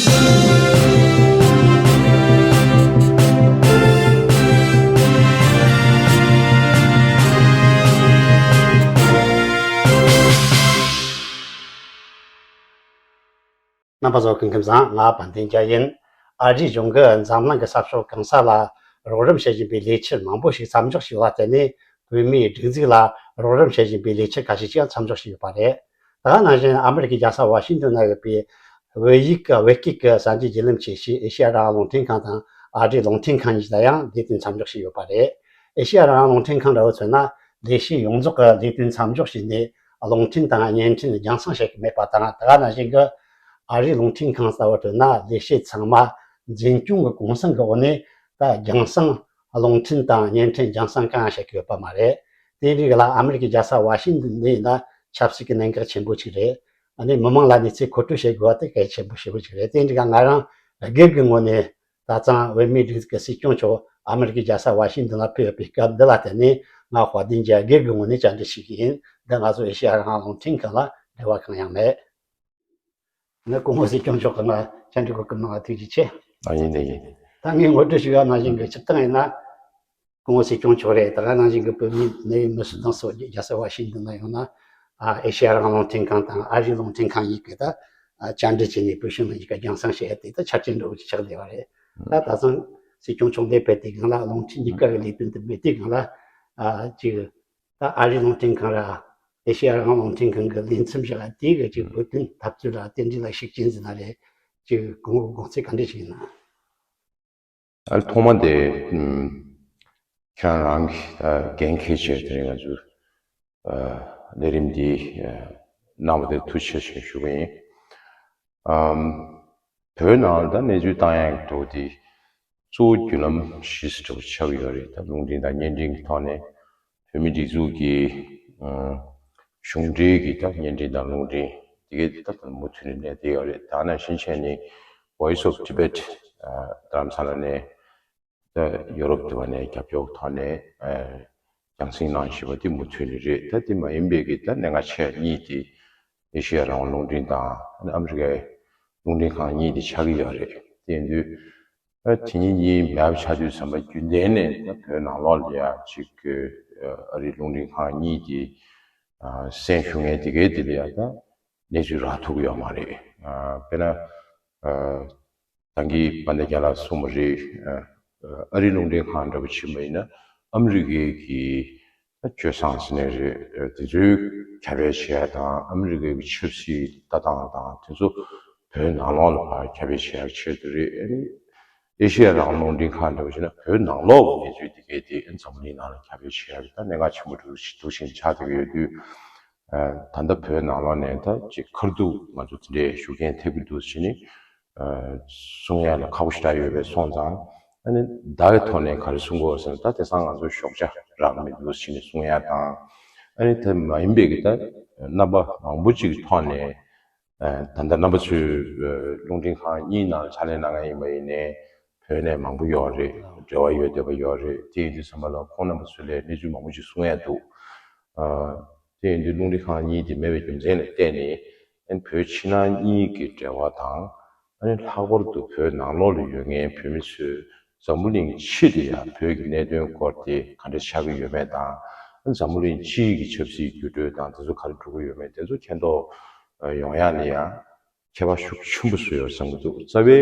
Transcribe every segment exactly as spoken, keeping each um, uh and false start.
རྣམ་པ་ཚོ་སྐུ་ཁམས་བཟང་། ང་དཔལ་ལྡན་རྒྱལ་ཡིན། ཨ་རིའི་གཞུང་གིས་འཛམ་གླིང་གི་ས་ཕྱོགས་གང་ས་ལ་རོགས་རམ་བྱེད་བཞིན་པའི་ལས་འཆར་མང་པོ་ཞིག་མཚམས་འཇོག་བྱས་པ་དེ་ནི་བོད་མིའི་སྒྲིག་འཛུགས་ལ་རོགས་རམ་བྱེད་བཞིན་པའི་ལས་འཆར་ཁ་ཤས་ཤིག་མཚམས་འཇོག་བྱས་ཡོད་པ་རེད། ད་ག་ནང་བཞིན་ཨ་མི་རི་ཀའི་རྒྱལ་ས་ཝ་ཤིང་ཏོན་ན་ཡོད་པའི་བོད་ཡིག་གི་བོད་སྐད་ཀྱི་གསར་འགྱུར་བརྒྱུད་ལམ་ཆེ་ཤོས་ཨེ་ཤེ་ཡ་རང་དབང་རླུང་འཕྲིན་ཁང་དང་ཨ་རིའི་རླུང་འཕྲིན་ཁང་གཉིས་ལ་ཡང་ལས་དོན་མཚམས་འཇོག་བྱས་ཡོད་པ་རེད། ཨེ་ཤེ་ཡ་རང་དབང་རླུང་འཕྲིན་ཁང་འདྲ་བོ་མཚོན་ན་ལས་བྱེད་ཡོངས་རྫོགས་ཀྱི་ལས་དོན་མཚམས་འཇོག་བྱས་ནས་རླུང་འཕྲིན་དང་བརྙན་འཕྲིན་རྒྱང་སྲིང་བྱེད་ཀྱི་མེད་པ་དང་། ད་ག་ནང་བཞིན་གྱི་ཨ་རིའི་རླུང་འཕྲིན་ཁང་ལྟ་བུ་མཚོན་ན་ལས་བྱེད་ཚང་མ་འཛིན་སྐྱོང་གི་གུང་སེང་གི་འོག་ནས་ད་རྒྱང་སྲིང་རླུང་འཕྲིན་དང་བརྙན་འཕྲིན་རྒྱང་སྲིང་གང་ཡང་བྱེད་ཀྱི་ཡོད་པ་མ་རེད། དེ་རིགས་ལ་ཨ་མི་རི་ཀའི་རྒྱལ་ས་ཝ་ཤིང་ཏོན་འདི་ཡིན་ན་ཆབ་སྲིད་ཀྱི་གནད་འགག་ཆེན་པོ་ཅིག་རེད། ཨ་ནི་མི་མང་ལ་གནས་ཚུལ་མཁོ་སྤྲོད་བྱེད་དགོས་པ་དེ་གལ་ཆེན་པོ་ཞེ་པོ་ཅིག་རེད། དེ་འདྲ་ང་རང་སྒེར་གྱི་ངོས་ནས་ད་ཐེངས་བོད་མིའི་སྒྲིག་འཛུགས་ཀྱི་སྲིད་སྐྱོང་མཆོག་ཨ་མི་རི་ཀའི་རྒྱལ་ས་ཝ་ཤིང་ཏོན་ལ་ཕེབས་ཡོད་པའི་སྐབས་འདི་ལ་བརྟེན་ནས་ང་དཔལ་ལྡན་རྒྱལ་སྒེར་གྱི་ངོས་ནས་བཅར་འདྲི་ཞུ་གི་ཡིན། འདི་ང་ཚོ་ཨེ་ཤེ་ཡ་རང་དབང་རླུང་འཕྲིན་ཁང་ལ་འབྲེལ་བ་གང་ཡང་མེད། ནི་སྐུ་ངོ་སྲིད་སྐྱོང་མཆོག་གིས་ང་བཅར་འདྲི་གོ་སྐབས་གནང་བ་ཐུགས་རྗེ་ཆེ། ཨ་ཡིན་ད་ཡིན། ད་ངས་ངོ་སྤྲོད་ཞུ་ཡག་ནང་བཞིན་གྱི་སྤྱིར་བཏང་ཡིན་ན། སྐུ་ངོ་སྲིད་སྐྱོང་མཆོག་རེད། ད་ག་ནང་བཞིན་གྱི་བོད་མིའི་གནད་ཡོད་མི་སུ་དང་སུ་རྒྱལ་ས་ཝ་ཤིང་ཏོན་ལ་ཡོང་ན། ཨ་ཨེ་ཤེ་ཡ་རང་དབང་རླུང་འཕྲིན་ཁང་དང་ཨ་རིའི་རླུང་འཕྲིན་ཁང་གཉིས་ཀྱིས་ད་ཨ་བཅར་འདྲི་བྱས་ནས་བོད་གཞུང་ལ་གཉིས་ཀ་རྒྱང་སྲིང་བྱེད་ཡ་དེ་ད་ཆ་རྐྱེན་འདྲ་བོ་ཅིག་ཆགས་བསྡད་པ་རེད། ད་ད་ཐེངས་སྲིད་སྐྱོང་མཆོག་འདིར་ཕེབས་དུས་སྒང་ལ་རླུང་འཕྲིན་གཉིས་ཀ་གི་ལས་དོན་དེ་མེད་དུས་སྒང་ལ། ཨ་ཅིག་ད་ཨ་རིའི་རླུང་འཕྲིན་ཁང་ར་ཨེ་ཤེ་ཡ་རང་དབང་རླུང་འཕྲིན་ཁང་གི་ལས་མཚམས་བཞག་དེ་གི་ཅིག་བོད་དོན་འཐབ་རྩོད་ལ་རྟེན་འབྲེལ་ལ་ཤུགས་རྐྱེན་ཟིན་ན་རེད། ཅིག་སྐུ་ངོ་དགོངས་ཚུལ་ག་འདྲ་ཞིག་ཡིན་ན། ཨ་ཐོག་མ་དེ་ཨམ་ཁྱེད་རང་གིས་ཨ་འགན་འཁྱེར་བྱས་དེ་རིང་ང་ཚོ་ཨ་ལས་རིམ་འདི་ཨ་གནང་བ་དེར་ཐུགས་རྗེ་ཆེ་ཞུ་གི་ཡིན། ཨམ་བོད་ནང་ལ་ད་གནས་ཚུལ་བཏང་ཡག་འགྲོ་དེ་གཙོ་བོ་བརྒྱུད་ལམ་བཞི་ཙམ་ཆགས་ཀྱི་ཡོད་རེད། ད་རླུང་འཕྲིན་དང་བརྙན་འཕྲིན་གྱི་ཐོག་ནས་བོད་མི་སྒྲིག་འཛུགས་ཀྱི་ཨ་གཞུང་འབྲེལ་གྱི་ད་བརྙན་འཕྲིན་དང་རླུང་འཕྲིན་དེ་གའི་ད་ད་མུ་མཐུད་ནས་གནས་བསྡད་ཡོད་རེད། ད་ནང་བཞིན་བྱས་ནས་Voice of Tibet ཨ་རྡ་རམ་ས་ལ་ནས་ད་ཡོ་རོབ་དེ་བ་ནས་རྒྱབ་སྐྱོར་ཐོག་ནས་ཨ་རྒྱང་སྲིང་གནང་བཞིན་པ་དེ་མུ་མཐུད་ནས་རེད། ད་དེ་མ་ཡིན་པའི་གི་ད་གནད་འགག་ཆེ་གཉིས་དེ་ཨེ་ཤེ་ཡ་རང་དབང་རླུང་འཕྲིན་དང་ཨ་མི་རི་ཀའི་རླུང་འཕྲིན་ཁང་གཉིས་དེ་ཆགས་ཀྱི་ཡོད་རེད། དེ་ཡིན་དུས་ཨ་དེ་གཉིས་གཉིས་མེད་པ་ཆགས་དུས་ཙམ་པ་རྒྱུན་ལྡན་ནས་ད་བོད་ནང་ལོགས་ལ་ཡ་ཅིག་ཨ་རིའི་རླུང་འཕྲིན་ཁང་གཉིས་དེ་ཨ་གསན་ཞུ་མཁན་དེ་གའི་དེ་ལ་ཡ་ད་གནས་ཚུལ་རག་ཐུབ་ཀྱི་ཡོད་མ་རེད། ཨ་དཔེར་ན་ཨ་ད་གིན་དཔལ་ལྡན་རྒྱལ་ལགས་གསུངས་པ་རེད། ཨ་ཨ་རིའི་རླུང་འཕྲིན་ཁང་འདྲ་པོ་ཕྱིན་པ་ཡིན་ན་ཨ་མི་རི་ཀའི་གི་ཨ་སྤྱོད་བཟང་ཟེར་ནའི་རེད། ཨ་དེ་ཚོའི་ཁྱབ་སྤེལ་བྱེད་ཡ་དང་ཨ་མི་རི་ཀའི་གི་ཆབ་སྲིད་ལྟ་སྟངས་དང་དེ་ཚོ་བོད་ནང་ལོགས་ལ་ཕར་ཁྱབ་སྤེལ་བྱེད་ཡ་ཆེད་དུ་རེད། ཨ་ནི་ཨེ་ཤེ་ཡ་རང་དབང་རླུང་འཕྲིན་ཁང་འདྲ་པོ་བྱས་ན་བོད་ནང་ལོགས་ཀྱི་གནས་ཚུལ་དེ་གའི་དེ་འཛམ་བུ་གླིང་ནང་ལ་ཁྱབ་སྤེལ་བྱེད་ཡག་གི་ད་གནད་འགག་ཆེན་པོ་འདུག་འདུག་བཞིན་ཆགས་བསྡད་ཀྱི་ཡོད་དུས། ཨ་ད་ལྟ་བོད་ནང་ལོགས་ནས་ད་ཅིག་ཁ་ཐུག་ང་ཚོ་དེ་འདྲའི་ཞུ་མཁན་ཐེབས་ཀྱི་འདུག་ཟེར་ནས་ཨ་གསུང་ཡག་ལ་ཁག་པོ་ཞེ་དྲག་ཡོད་པའི་སོང་ཙང་། ཨ་ནི་བརྡ་གི་ཐོག་ནས་ག་རེ་གསུང་དགོས་ཟེར་ན་ད་དེང་སང་ང་ཚོ་ཞོགས་ཇ་རག་གི་མི་འདུག་ཟེར་ནས་གསུང་ཡག་དང་། ཨ་ནི་དེ་མ་ཡིན་པའི་གི་ད་རྣམ་པ་མང་པོ་ཅིག་གི་ཐོག་ནས། ཨ་ད་ལྟ་རྣམ་པ་ཚོས་ཨ་རླུང་འཕྲིན་ཁང་གཉིས་ནང་ཕྱག་ལས་གནང་མཁན་ཡིན་པ་ཡིན་ནའི་བོད་ནས་མང་པོ་ཡོད་རེད། འབྲེལ་བ་ཡོད་བསྡད་པ་ཡོད་རེད། དེ་ཡིན་དུས་ཙམ་པ་ལ་ཁོང་རྣམ་པ་ཚོ་ལས་གནས་ཚུལ་མང་པོ་ཅིག་གསུང་ཡག་འདུག་ཨ་དེ་ཡིན་དུས་རླུང་འཕྲིན་ཁང་གཉིས་དེ་མེད་པའི་རྒྱུ་མཚན་ལ་བརྟེན་ནས་ཨ་ནི་བོད་ཕྱི་ནང་གཉིས་ཀྱི་འབྲེལ་བ་དང་། ཨ་ནི་ལྷག་པར་དུ་བོད་ནང་ལོགས་ལ་ཡོད་མཁན་བོད་མི་ཚོས་འཛམ་བུ་གླིང་ཕྱི་དེ་ཡང་བོད་ཀྱི་གནད་དོན་སྐོར་དེ་ག་འདྲ་ཆགས་ཀྱི་ཡོད་མེད་དང་། འཛམ་བུ་གླིང་སྤྱིའི་གི་ཆབ་སྲིད་འགྱུར་འགྲོས་དང་དེ་ཚོ་ག་རེ་འགྲོ་གི་ཡོད་མེད་དེ་ཚོ་མཁྱེན་རྟོགས་ཡོང་ཡག་ལ་ཡང་ཁྱད་པར་ཤུགས་ཆེན་པོ་བཟོས་ཡོད་བསམ་གྱི་འདུག་རྩ་བའི་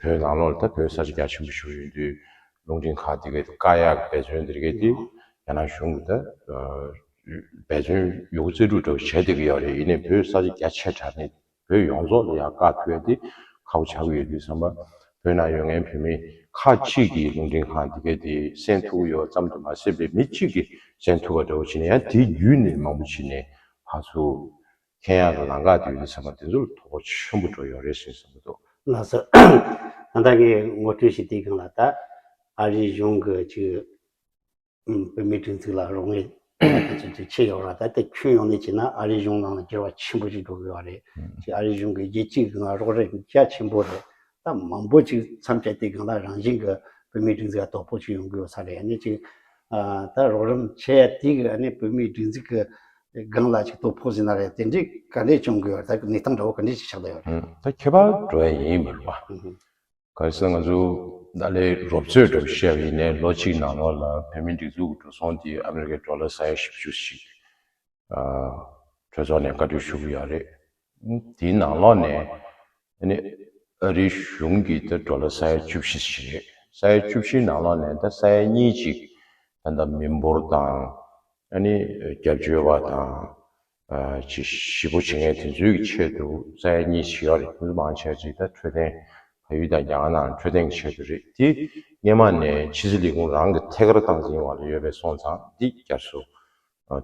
བོད་ནང་ལོགས་ལ་ད་བོད་ས་ཆ་རྒྱ་ཆེན་པོ་ཞིག་ཡིན་དུས་རླུང་འཕྲིན་ཁང་དེ་གའི་བཀག་ཡག་འབད་བརྩོན་དེ་གའི་དེ་རྒྱ་ནག་གཞུང་གིས་ད་འབད་བརྩོན་ཡོད་རྩལ་སྤྲུགས་འདྲ་བོ་བྱས་བསྡད་ཀྱི་ཡོད་རེད། ཡིན་ནའི་བོད་ས་ཆ་རྒྱ་ཆེ་དྲགས་ནས། བོད་ཡོངས་རྫོགས་ལ་ཡང་བཀག་ཐུབ་ཡ་དེ་ཁག་པོ་ཆགས་ཀྱི་ཡོད་དུས་ཙམ་པ། བོད་ནང་ཡོད་མཁན་བོད་མི་ཁག་ཅིག་གིས་རླུང་འཕྲིན་ཁང་འདི་གའི་དེ་གསན་ཐུབ་ཀྱི་ཡོད་ཙམ་དུ་མ་ཟད་པའི་མི་གཅིག་གིས་གསན་ཐུབ་པ་འདྲ་བོ་བྱས་ནས་ཡང་དེ་བརྒྱུད་ནས་མང་པོ་ཅིག་ནས་ཕར་ཚུར་འཐེན་ཡག་དང་ལམ་ཁ་དེ་ཡོད་དུས་ཙམ་པ་དེ་ཚོ་ལ་དོ་ཕོག་ཆེན་པོ་འགྲོ་ཡོད་རེད་ཟེར་བསམ་གྱི་འདུག་ལགས་སོ། ད་ལྟ་ངས་ངོ་སྤྲོད་ཞུས་དུས་སྒང་ལ་ད་ཨ་རིའི་གཞུང་གི་ཅིག་བོད་མིའི་སྒྲིག་འཛུགས་ལ་རོགས་དངུལ་དེ་ཚོ་ཅིག་ཆེ་ཡོད་ར། ད་ལྟ་ཁྱོན་ཡོངས་ནས་བྱས་ན་ཨ་རིའི་གཞུང་ནང་ལ་འགྱུར་བ་ཆེན་པོ་ཞིག་འགྲོ་གི་ཡོད་རེད། ཅིག་ཨ་རིའི་གཞུང་གི་རྒྱལ་སྤྱིའི་སྒང་རོགས་རེས་རྒྱ་ཆེན་པོ་རེད། ད་མང་པོ་ཅིག་མཚམས་བཅད་དེ་སྒང་ལ་རང་བཞིན་གྱི་བོད་མིའི་སྒྲིག་འཛུགས་ལ་དོ་ཕོག་ཅིག་ཡོང་གི་ཡོད་ས་རེད། ཨ་ནི་ཅིག་ཨ་ད་རོགས་རམ་བྱེད་ཡ་དེ་གི་ཨ་ནི་བོད་མིའི་སྒྲིག་འཛུགས་ཀྱི་ སྒང་ལ་ཅིག་ཐོ་ཕོག་ཟིན་ན་རེད། དེ་འདྲའི་ག་འདྲས་བྱུང་དགོས་པ་ད་གནས་སྟངས་འདྲ་བོ་ག་འདྲས་ཅིག་ཆགས་བསྡད་ཡོད་རེད། ད་ཁྱད་པར་འགྲོ་ཡ་ཡིན་མ་རེད་པ། ག་རེ་ཟེར་ན་ང་ཚོ་ད་ལས་རོབ་ཚོད་འདྲ་བོ་བཤད་པ་ཡིན་ནའི་ལོ་གཅིག་ནང་ལོགས་ལ་བོད་མིའི་སྒྲིག་འཛུགས་ཀྱི་འགྲོ་སོང་དེ་ཨ་མི་རི་ཀའི་ཌོ་ལར་ས་ཡ་བཞི་བཅུ་ཞིག་གྲོས་ཚོགས་ནས་བཀའ་འཁྲོལ་ཞུ་གི་ཡོད་རེད། དེའི་ནང་ལོགས་ནས་ཨ་ནི་ཨ་རིའི་གཞུང་གི་ད་ཌོ་ལར་ས་ཡ་བཅུ་བཞི་ཞིག་རེད། ས་ཡ་བཅུ་བཞིའི་ནང་ལོགས་ནས་ད་ས་ཡ་གཉིས་ཅིག་ད་ལྟ་མི་འབོར་དང་ཨ་ནི་སྐྱབས་བཅོལ་བ་དང་ཅིག་གཞིས་སྤོ་བྱེད་མཁན་དེ་ཚོའི་ཆེད་དུ་ས་ཡ་གཉིས་ཞིག་ཡོད་རེད། ཁོང་ཚོ་མང་ཆེ་ཅིག་ད་འཕྲོད་བསྟེན་ཕ་ཡུལ་དང་རྒྱ་གར་ནང་འཕྲོད་བསྟེན་གྱི་ཆེད་དུ་རེད། དེ་སྔོན་མ་ནས་ཕྱི་སྲིད་ལས་ཁུངས་རང་གི་ཐད་ཀར་སྟངས་འཛིན་འོག་ལ་ཡོད་པས་སོང་ཙང་འདི་བསྐྱར་གསོ་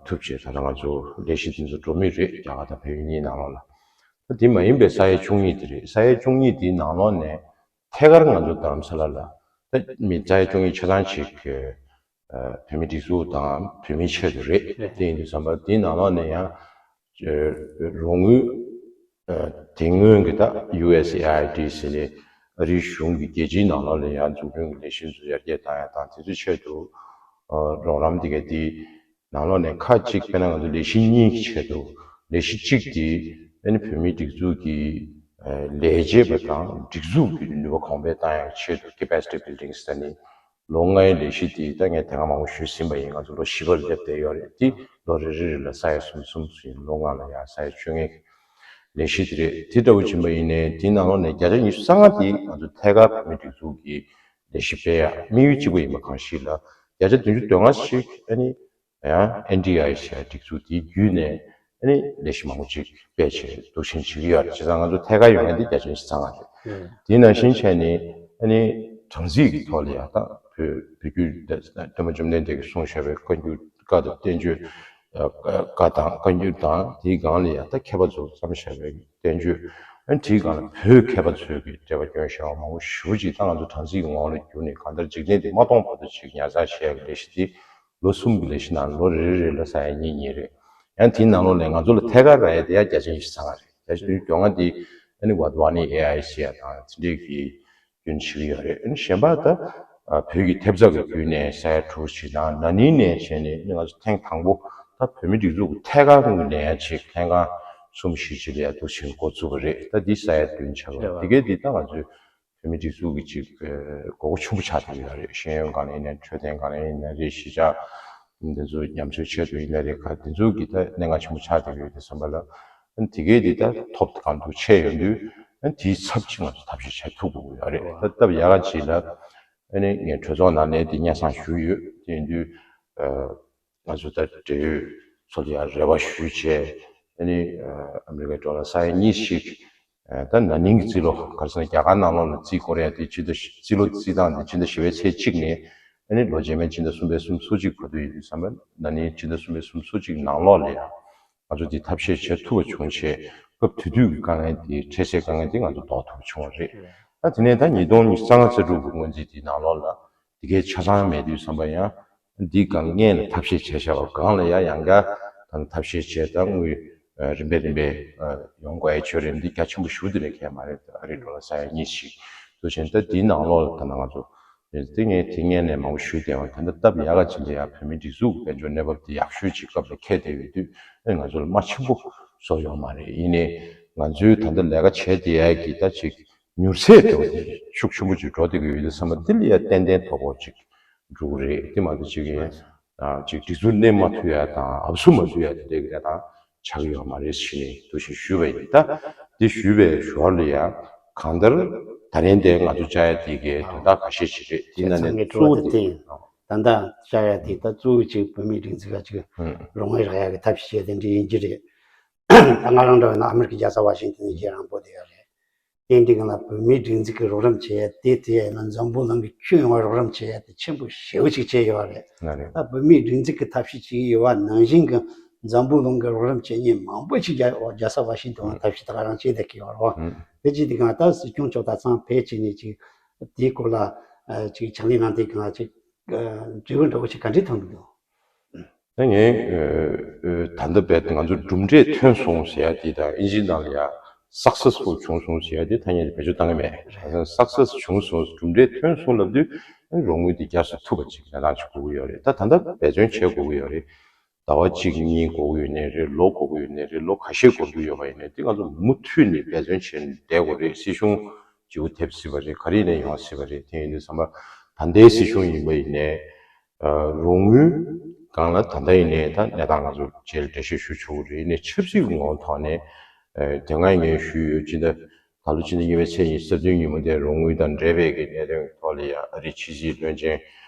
ཐུབ་ཅེས་ད་ལྟ་ང་ཚོ་ལས་གཞི་འདི་ཚོ་འགྲོ་མུས་རེད། རྒྱ་གར་དང་བལ་ཡུལ་གཉིས་ནང་ལོགས་ལ། ད་དེ་མ་ཡིན་པའི་ས་ཡ་བཅུ་གཉིས་དེ་རེད། ས་ཡ་བཅུ་གཉིས་དེའི་ནང་ལོགས་ནས་ཐད་ཀར་ང་ཚོ་རྡ་རམ་ས་ལ་ལ་ད་མི་ས་ཡ་བཅུ་གཉིས་ཆ་ཚང་ཅིག་བོད་མི་སྒྲིག་འཛུགས་དང་བོད་མིའི་ཆེད་དུ་རེད། དེ་ཡིན་དུས་ཙམ་པ་དེའི་ནང་ལོགས་ནས་ཡང་རོགས་དངུལ་དེ་སྔོན་གྱི་ད་ཡུ་ཨེས་ཨེ་ཨའི་ཌི་ཟེར་ནས་ཨ་རིའི་གཞུང་གི་རྒྱལ་སྤྱིའི་ནང་ལོགས་ལ་ཡང་འཛུགས་སྐྲུན་གྱི་ལས་གཞི་ཚོ་ཡར་རྒྱས་བཏང་ཡ་དང་དེ་ཚོའི་ཆེད་དུ་རོགས་རམ་དེ་ག་དེ། ནང་ལོགས་ནས་ཁག་གཅིག་དཔེར་ན་ང་ཚོ་ལས་གཞི་གཉིས་ཀྱི་ཆེད་དུ་ལས་གཞི་གཅིག་དེ་ཨ་ནི་བོད་མིའི་སྒྲིག་འཛུགས་ཀྱི་ལས་བྱེད་པ་དང་སྒྲིག་འཛུགས་ཀྱི་ནུས་པ་གོང་འཕེལ་བཏང་ཡག་ཆེད་དུ་capacity building ཟེར་ནི་ལོ་ལྔའི་ལས་གཞི་དེ་ད་ངས་དེ་སྔ་མང་པོ་ཞུས་ཟིན་པ་ཡིན། ང་ཚོ་ལོ་བཞི་པར་སླེབས་བསྡད་ཡོད་རེད། དེ་ལོ་རེ་རེ་རེ་ལ་ས་ཡ་གསུམ་གསུམ་ཡིན། ལོ་ལྔ་ལ་ཡང་ས་ཡ་བཅོ་ལྔའི་ལས་གཞི་དེ་རེད། དེ་འདྲ་བོ་ཕྱིན་པ་ཡིན་ནའི་དེའི་ནང་ལོགས་ནས་བརྒྱ་ཆ་ཉི་ཤུ་རྩ་ལྔ་དེ་ང་ཚོ་ཐད་ཀར་བོད་མིའི་སྒྲིག་འཛུགས་ཀྱི་ལས་གཞི་སྤེལ་ཡག་དམིགས་ཡུལ་གཅིག་པ་ཡིན་པ་གང་ཞིག་ལ་བརྒྱ་ཆ་བདུན་ཅུ་དོན་ལྔ་ཞིག་ཨ་ནི་ཡང་ཨེན་ཌི་ཨའི་ཟེར་སྒྲིག་འཛུགས་དེའི་བརྒྱུད་ནས་ཨ་ནི་ལས་གཞི་མང་པོ་ཅིག་སྤེལ་བྱས་འདུག་བཞིན་བྱེད་ཀྱི་ཡོད་རེད། བྱས་ཙང་ང་ཚོ་ཐད་ཀར་ཡོང་མཁན་དེ་བརྒྱ་ཆ་ཉི་ཤུ་རྩ་ལྔ་རེད། དེ་ནང་བཞིན་བྱས་ནས་ཨ་ནི་དྲང་ཚིག་གི་ཐོག་ལ་ཡང་ད་བོད་བོད་བརྒྱུད་སྟོན་པ་བཅོམ་ལྡན་འདས་ཀྱིས་གསུངས་བཞག་པའི་བཀའ་འགྱུར་བཀའ་དང་བསྟན་བཅོས་བཀའ་དང་བཀའ་འགྱུར་དང་དེའི་སྒང་ལ་ཡང་ད་མཁས་པ་ཚོ་བརྩམས་བཞག་པའི་བསྟན་བཅོས་ཨ་ནི་དེའི་སྒང་ལ་བོད་མཁས་པ་ཚོས་ཀྱི་འགྲེལ་པ་བསྐྱོན་བཞག་པ་མང་པོ་ཞེ་པོ་ཅིག་ད་ང་ཚོ་དྲང་ཚིག་གི་ངོ་བོ་ལ་བསྒྱུར་ནས་གང་ལྟར་འཇིག་རྟེན་འདི་མ་སྟོངས་བར་དུ་ཅིག་ཉར་ཚགས་བྱེད་ཡག་གི་ལས་གཞི་འདི་ལོ་གསུམ་གྱི་ལས་གཞི་ནང་ལོ་རེ་རེ་རེ་ལ་ས་ཡ་གཉིས་གཉིས་རེད། ཡང་དེའི་ནང་ལོགས་ནས་ང་ཚོ་ལ་ཐད་ཀར་རག་ཡ་དེ་ཡང་བརྒྱ་ཆ་ཉི་ཤུ་རྩ་ལྔ་རེད། བརྒྱ་ཆ་ཉི་ཤུ་རྩ་ལྔ་དེ་ཨ་ནི་ཝཱ་དྷ་ཝཱ་ནི་ཨེ་ཨའི་ཟེར་ཡ་དང་དེ་འདྲས་ཀྱི་རྒྱུན་བཞིན་ཡོད་རེད། ཨ་ནི་གཞན་པ་ད་བོད་ཀྱི་ཐེབས་རྩ་གི་བརྒྱུད་ནས་ས་ཡ་དྲུག་ཅིག་དང་ན་ནིང་ནས་བྱས་ནས་ང་ཚོ་ཐེངས་དང་པོ་ད་བོད་མི་སྒྲིག་འཛུགས་ཐད་ཀར་ངོས་ནས་ཡ་ཅིག་ལྷན་ཁང་གསུམ་བཞི་ཅིག་ལ་ཡ་འདུག་བྱས་འགོ་བཙུགས་པ་རེད། ད་འདི་ས་ཡ་བདུན་ཆགས་པ་རེད་པ། དེ་གས་འདི་ད་ང་ཚོའི་བོད་མི་སྒྲིག་འཛུགས་ཀྱི་ཅིག་དགོས་མཁོ་ཆེན་པོ་ཆགས་བསྡད་ཡོད་རེད། ཤེས་ཡོན་སྒང་ལ་ཡིན་ན་འཕྲོད་བསྟེན་སྒང་ལ་ཡིན་ན་རེད། གཞིས་ཆགས་འདི་ཚོ་ཉམས་གསོའི་ཆེད་དུ་ཡིན་ན་རེད། ག་འདི་ཚོ་གི་ད་གནད་འགག་ཆེན་པོ་ཆགས་བསྡད་ཡོད་དུས་ཙམ་པ་ལ་དེ་གས་འདི་ད་ཐོབ་གང་ཐུབ་ཆད་ཡོང་དུས་དེའི་ཚབ་ཅིག་ང་ཚོ་ཐབས་ཤེས་བྱེད་ཐུབ་དགོས་ཀྱི་ཡོད་རེད། ད་སྟབས་ཡག་ག་ཅིག་ལ་ཨ་ནི་ངས་གྲོས་ཚོགས་ནང་ནས་འདི་སྙན་སེང་ཞུས་ཡོད། དེ་ཡིན་དུས་ང་ཚོ་ད་འབྲེལ་ཡོད་ཚོ་ལ་ཡང་རེ་བ་ཞུས་བྱས་ཨ་ནི་ཨ་མི་རི་ཀའི་ཌོ་ལར་ས་ཡ་གཉིས་ཤིག་ད་ན་ནིང་གི་རྩིས་ལོ་ག་རེ་ཟེར་ན་རྒྱ་གར་ནང་ལོགས་ལ་རྩིས་སྐོར་ཡ་དེ་ཕྱི་ཟླ་བཞི་རྩིས་ལོ་རྩིས་སྟངས་དེ་ཕྱི་ཟླ་བཞི་པའི་ཚེས་གཅིག་ནས་ཨ་ནི་ལོ་རྗེས་མའི་ཕྱི་ཟླ་གསུམ་པའི་གསུམ་ཚོ་གཅིག་བར་དུ་ཡིན་དུས་ཙམ་པ་ན་ནིང་ཕྱི་ཟླ་གསུམ་པའི་གསུམ་ཚོ་གཅིག་ནང་ལོགས་ལ་ཡང་ང་ཚོ་འདི་ཐབས་ཤེས་བྱེད་ཐུབ་པ་བྱུང་བྱས་སྐབས་དེ་དུས་ཀྱི་དཀའ་ངལ་དེ་འཕྲད་སའི་དཀའ་ངལ་དེ་ང་ཚོ་ཟློག་ཐུབ་པ་བྱུང་བ་རེད། ད་དེ་ནས་ད་ཉིས་སྟོང་ཉི་ཤུ་རྩ་ལྔ་རྩ་དྲུག་གི་སྔོན་རྩིས་དེའི་ནང་ལོགས་ལ་དེ་གའི་ཆ་ཚང་མེད་དུས་ཙམ་པ་ཡང་འདི་སྒང་སྔོན་ལ་ཐབས་ཤེས་བྱས་བཞག་པ་སྒང་ལ་ཡང་ཡང་བསྐྱར་ད་ཐབས་ཤེས་བྱས་ད་དངུལ་རིམ་པས་རིམ་པས་ཡོང་དགོས་ཡ་ཆོས་རེད། འདི་རྒྱ་ཆེན་པོ་ཞུ་དེ་རེད་ཁྱད་མ་རེད། ཨ་རི་ཌོ་ལར་ས་ཡ་གཉིས་ཤིག་འདུག་བྱས་ད་དེའི་ནང་ལོགས་ལ་ད་ང་ཚོ་དེ་ངས་དེ་སྔོན་ནས་མང་པོ་ཞུས་བསྡད་པ་ད་ལྟ་སྟབས་ཡག་ག་ཅིག་ལ་ཡ་བོད་མིའི་སྒྲིག་འཛུགས་དཔལ་འབྱོར་གནས་བབ་དེ་ཡག་ཤོས་ཅིག་སྐབས་ལ་འཁེལ་བསྡད་ཡོད་དུས་ཨེ་ང་ཚོ་ལ་མ་ཆེན་པོ་བཟོ་ཡོད་མ་རེད། ཡིན་ནའི་ང་ཚོའི་ད་ལྟ་ལས་ཀ་བྱས་བསྡད་ཡ་གི་ད་ཅིག་མྱུར་ཚད་འགྲོ་དེ་ཤུགས་ཆེན་པོ་ཅིག་འགྲོ་བསྡད་ཀྱི་ཡོད་དུས་ཙམ་པ་འདི་ལ་ཡ་ཏན་ཏན་དོ་ཕོག་ཅིག་འགྲོ་གི་རེད། དེ་མ་གཏོགས་ཅིག་ཡིན་ཅིག་སྒྲིག་འཛུགས་གནས་མ་ཐུབ་ཡ་དང་ཨབ་སུ་མ་ཐུབ་ཡ་དེ་འདྲའི་གི་ད་ཆགས་ཡོད་མ་རེད་ཞེས་ནས་འདུག་ཞེས་ཞུས་པ་ཡིན། ད་འདི་ཞུས་པའི་ཞོར་ལ་ཡང་གང་ལྟར་ད་རིང་འདིར་ང་ཚོ་བཅར་ཡ་དེ་གའི་དོན་དག་ཁ་ཤས་ཤིག་རེད། དེ་ནང་ནས་གཙོ་བོ་དེ་ད་ལྟ་བཅར་ཡ་དེ་ད་གཙོ་བོ་ཅིག་བོད་མིའི་སྒྲིག་འཛུགས་ལ་ཅིག་རོགས་དངུལ་རག་ཡ་གི་ཐབས་ཤེས་དེ་འདྲ་ཡིན་གྱི་རེད། ད་ང་རང་འདྲ་བ་ན་ཨ་མེ་རི་ཀའི་རྒྱལ་ས་ཝ་ཤིང་ཏན་ནས་རྗེས་རང་པོ་དེ་ཡོད་རེད། དེ་འདྲའི་སྒང་ལ་བོད་མིའི་སྒྲིག་འཛུགས་ཀྱི་རོགས་རམ་བྱེད་ཡ་དེ་དེ་ཡིན་ན་འཛམ་བུ་གླིང་གི་ཁྱོན་ཡོངས་རོགས་རམ་བྱེད་ཡ་དེ་ཆེན་པོ་ཞེ་པོ་ཅིག་བྱས་ཡོད་རེད། ད་བོད་མིའི་སྒྲིག་འཛུགས་ཀྱི་ཐབས་ཤེས་བྱེད་ཀྱི་ཡོད་པ་ནང་བཞིན་གྱི་འཛམ་བུ་གླིང་གི་རོགས་རམ་བྱེད་མཁན་མང་པོ་ཅིག་རྒྱ་རྒྱལ་ས་ཝ་ཤིང་ཏོན་ལ་ཐབས་ཤེས་ད་ག་རང་བྱེད་བསྡད་ཀྱི་ཡོད་རེད། དེ་ཅི་དེ་གང་ལྟར་སྲིད་སྐྱོང་མཆོག་ད་ཚང་ཕེབས་བྱས་ནས་ཅིག་དེའི་སྐོར་ལ་ཅིག་ཕྱག་ལས་གནང་དེ་གང་ཅིག་འབྲས་བུ་འདྲ་བོ་ཅིག་ག་འདྲས་ཐོན་གྱི་འདུག་ད་ངས་ད་ལྟ་བས་ང་ཚོ་གྲུབ་འབྲས་ཐོན་སོང་ཟེར་ཡ་དེ་དང་ཨིན་ཇིའི་ནང་ལ་ཡ་སག་སེ་སི་ཕུལ་བྱུང་སོང་ཟེར་ཡ་དེ་ཐ་སྙད་བེད་སྤྱོད་བཏང་གི་མེད། སག་སེ་སི་བྱུང་སོང་གྲུབ་འབྲས་ཐོན་སོང་ལབ་དུས་རོགས་དངུལ་དེ་བསྐྱར་གསོ་ཐུབ་པ་ཅིག་ལས་སྟངས་ཅིག་དགོས་ཀྱི་ཡོད་རེད། ད་ད་ལྟ་འབད་བརྩོན་བྱེད་དགོས་ཀྱི་ཡོད་རེད། ཟླ་བ་གཅིག་གཉིས་འགོར་གྱི་ཡོད་ནའི་རེད། ལོ་འགོར་གྱི་ཡོད་ནའི་རེད། ལོ་ཁ་ཤས་འགོར་གྱི་ཡོད་པ་ཡིན་ནའི་དེ་ང་ཚོ་མུ་མཐུད་ནས་འབད་བརྩོན་བྱས་ནས་བསྡད་དགོས་རེད། སྲིད་གཞུང་བརྗེ་པོ་ཐེབས་སྲིད་པ་རེད། ག་རེ་ཡིན་ནའི་ཡོང་སྲིད་པ་རེད། དེ་ཡིན་དུས་ཙམ་པ་ད་ལྟའི་སྲིད་གཞུང་ཡིན་པ་ཡིན་ནའི། རོགས་དངུལ་སྒང་ལ་ད་ལྟ་ཡིན་ནའི་ད་གནས་སྟངས་ང་ཚོ་རྗེས་ལ་འགྲེལ་བཤད་ཞུ་ཆོག་གི་རེད། ཡིན་ནའི་ཆབ་སྲིད་ཀྱི་ངོ་བོ་ཐོག་ནས་དེ་སྔ་ངས་ཞུས་ཡོད། སྤྱི་ཟླ་ད་ལོ་ཕྱི་ཟླ་གཉིས་པའི་ཚེས་ཉི་ཤུ་རྩ་བདུན་ཉིན་མོ་དེ་རོགས་དངུལ་དང་འབྲེལ་བའི་གི་གནད་དོན་ཐོག་ལ་ཡང་ཨ་རིའི་ཕྱི་སྲིད་བློན་ཆེན་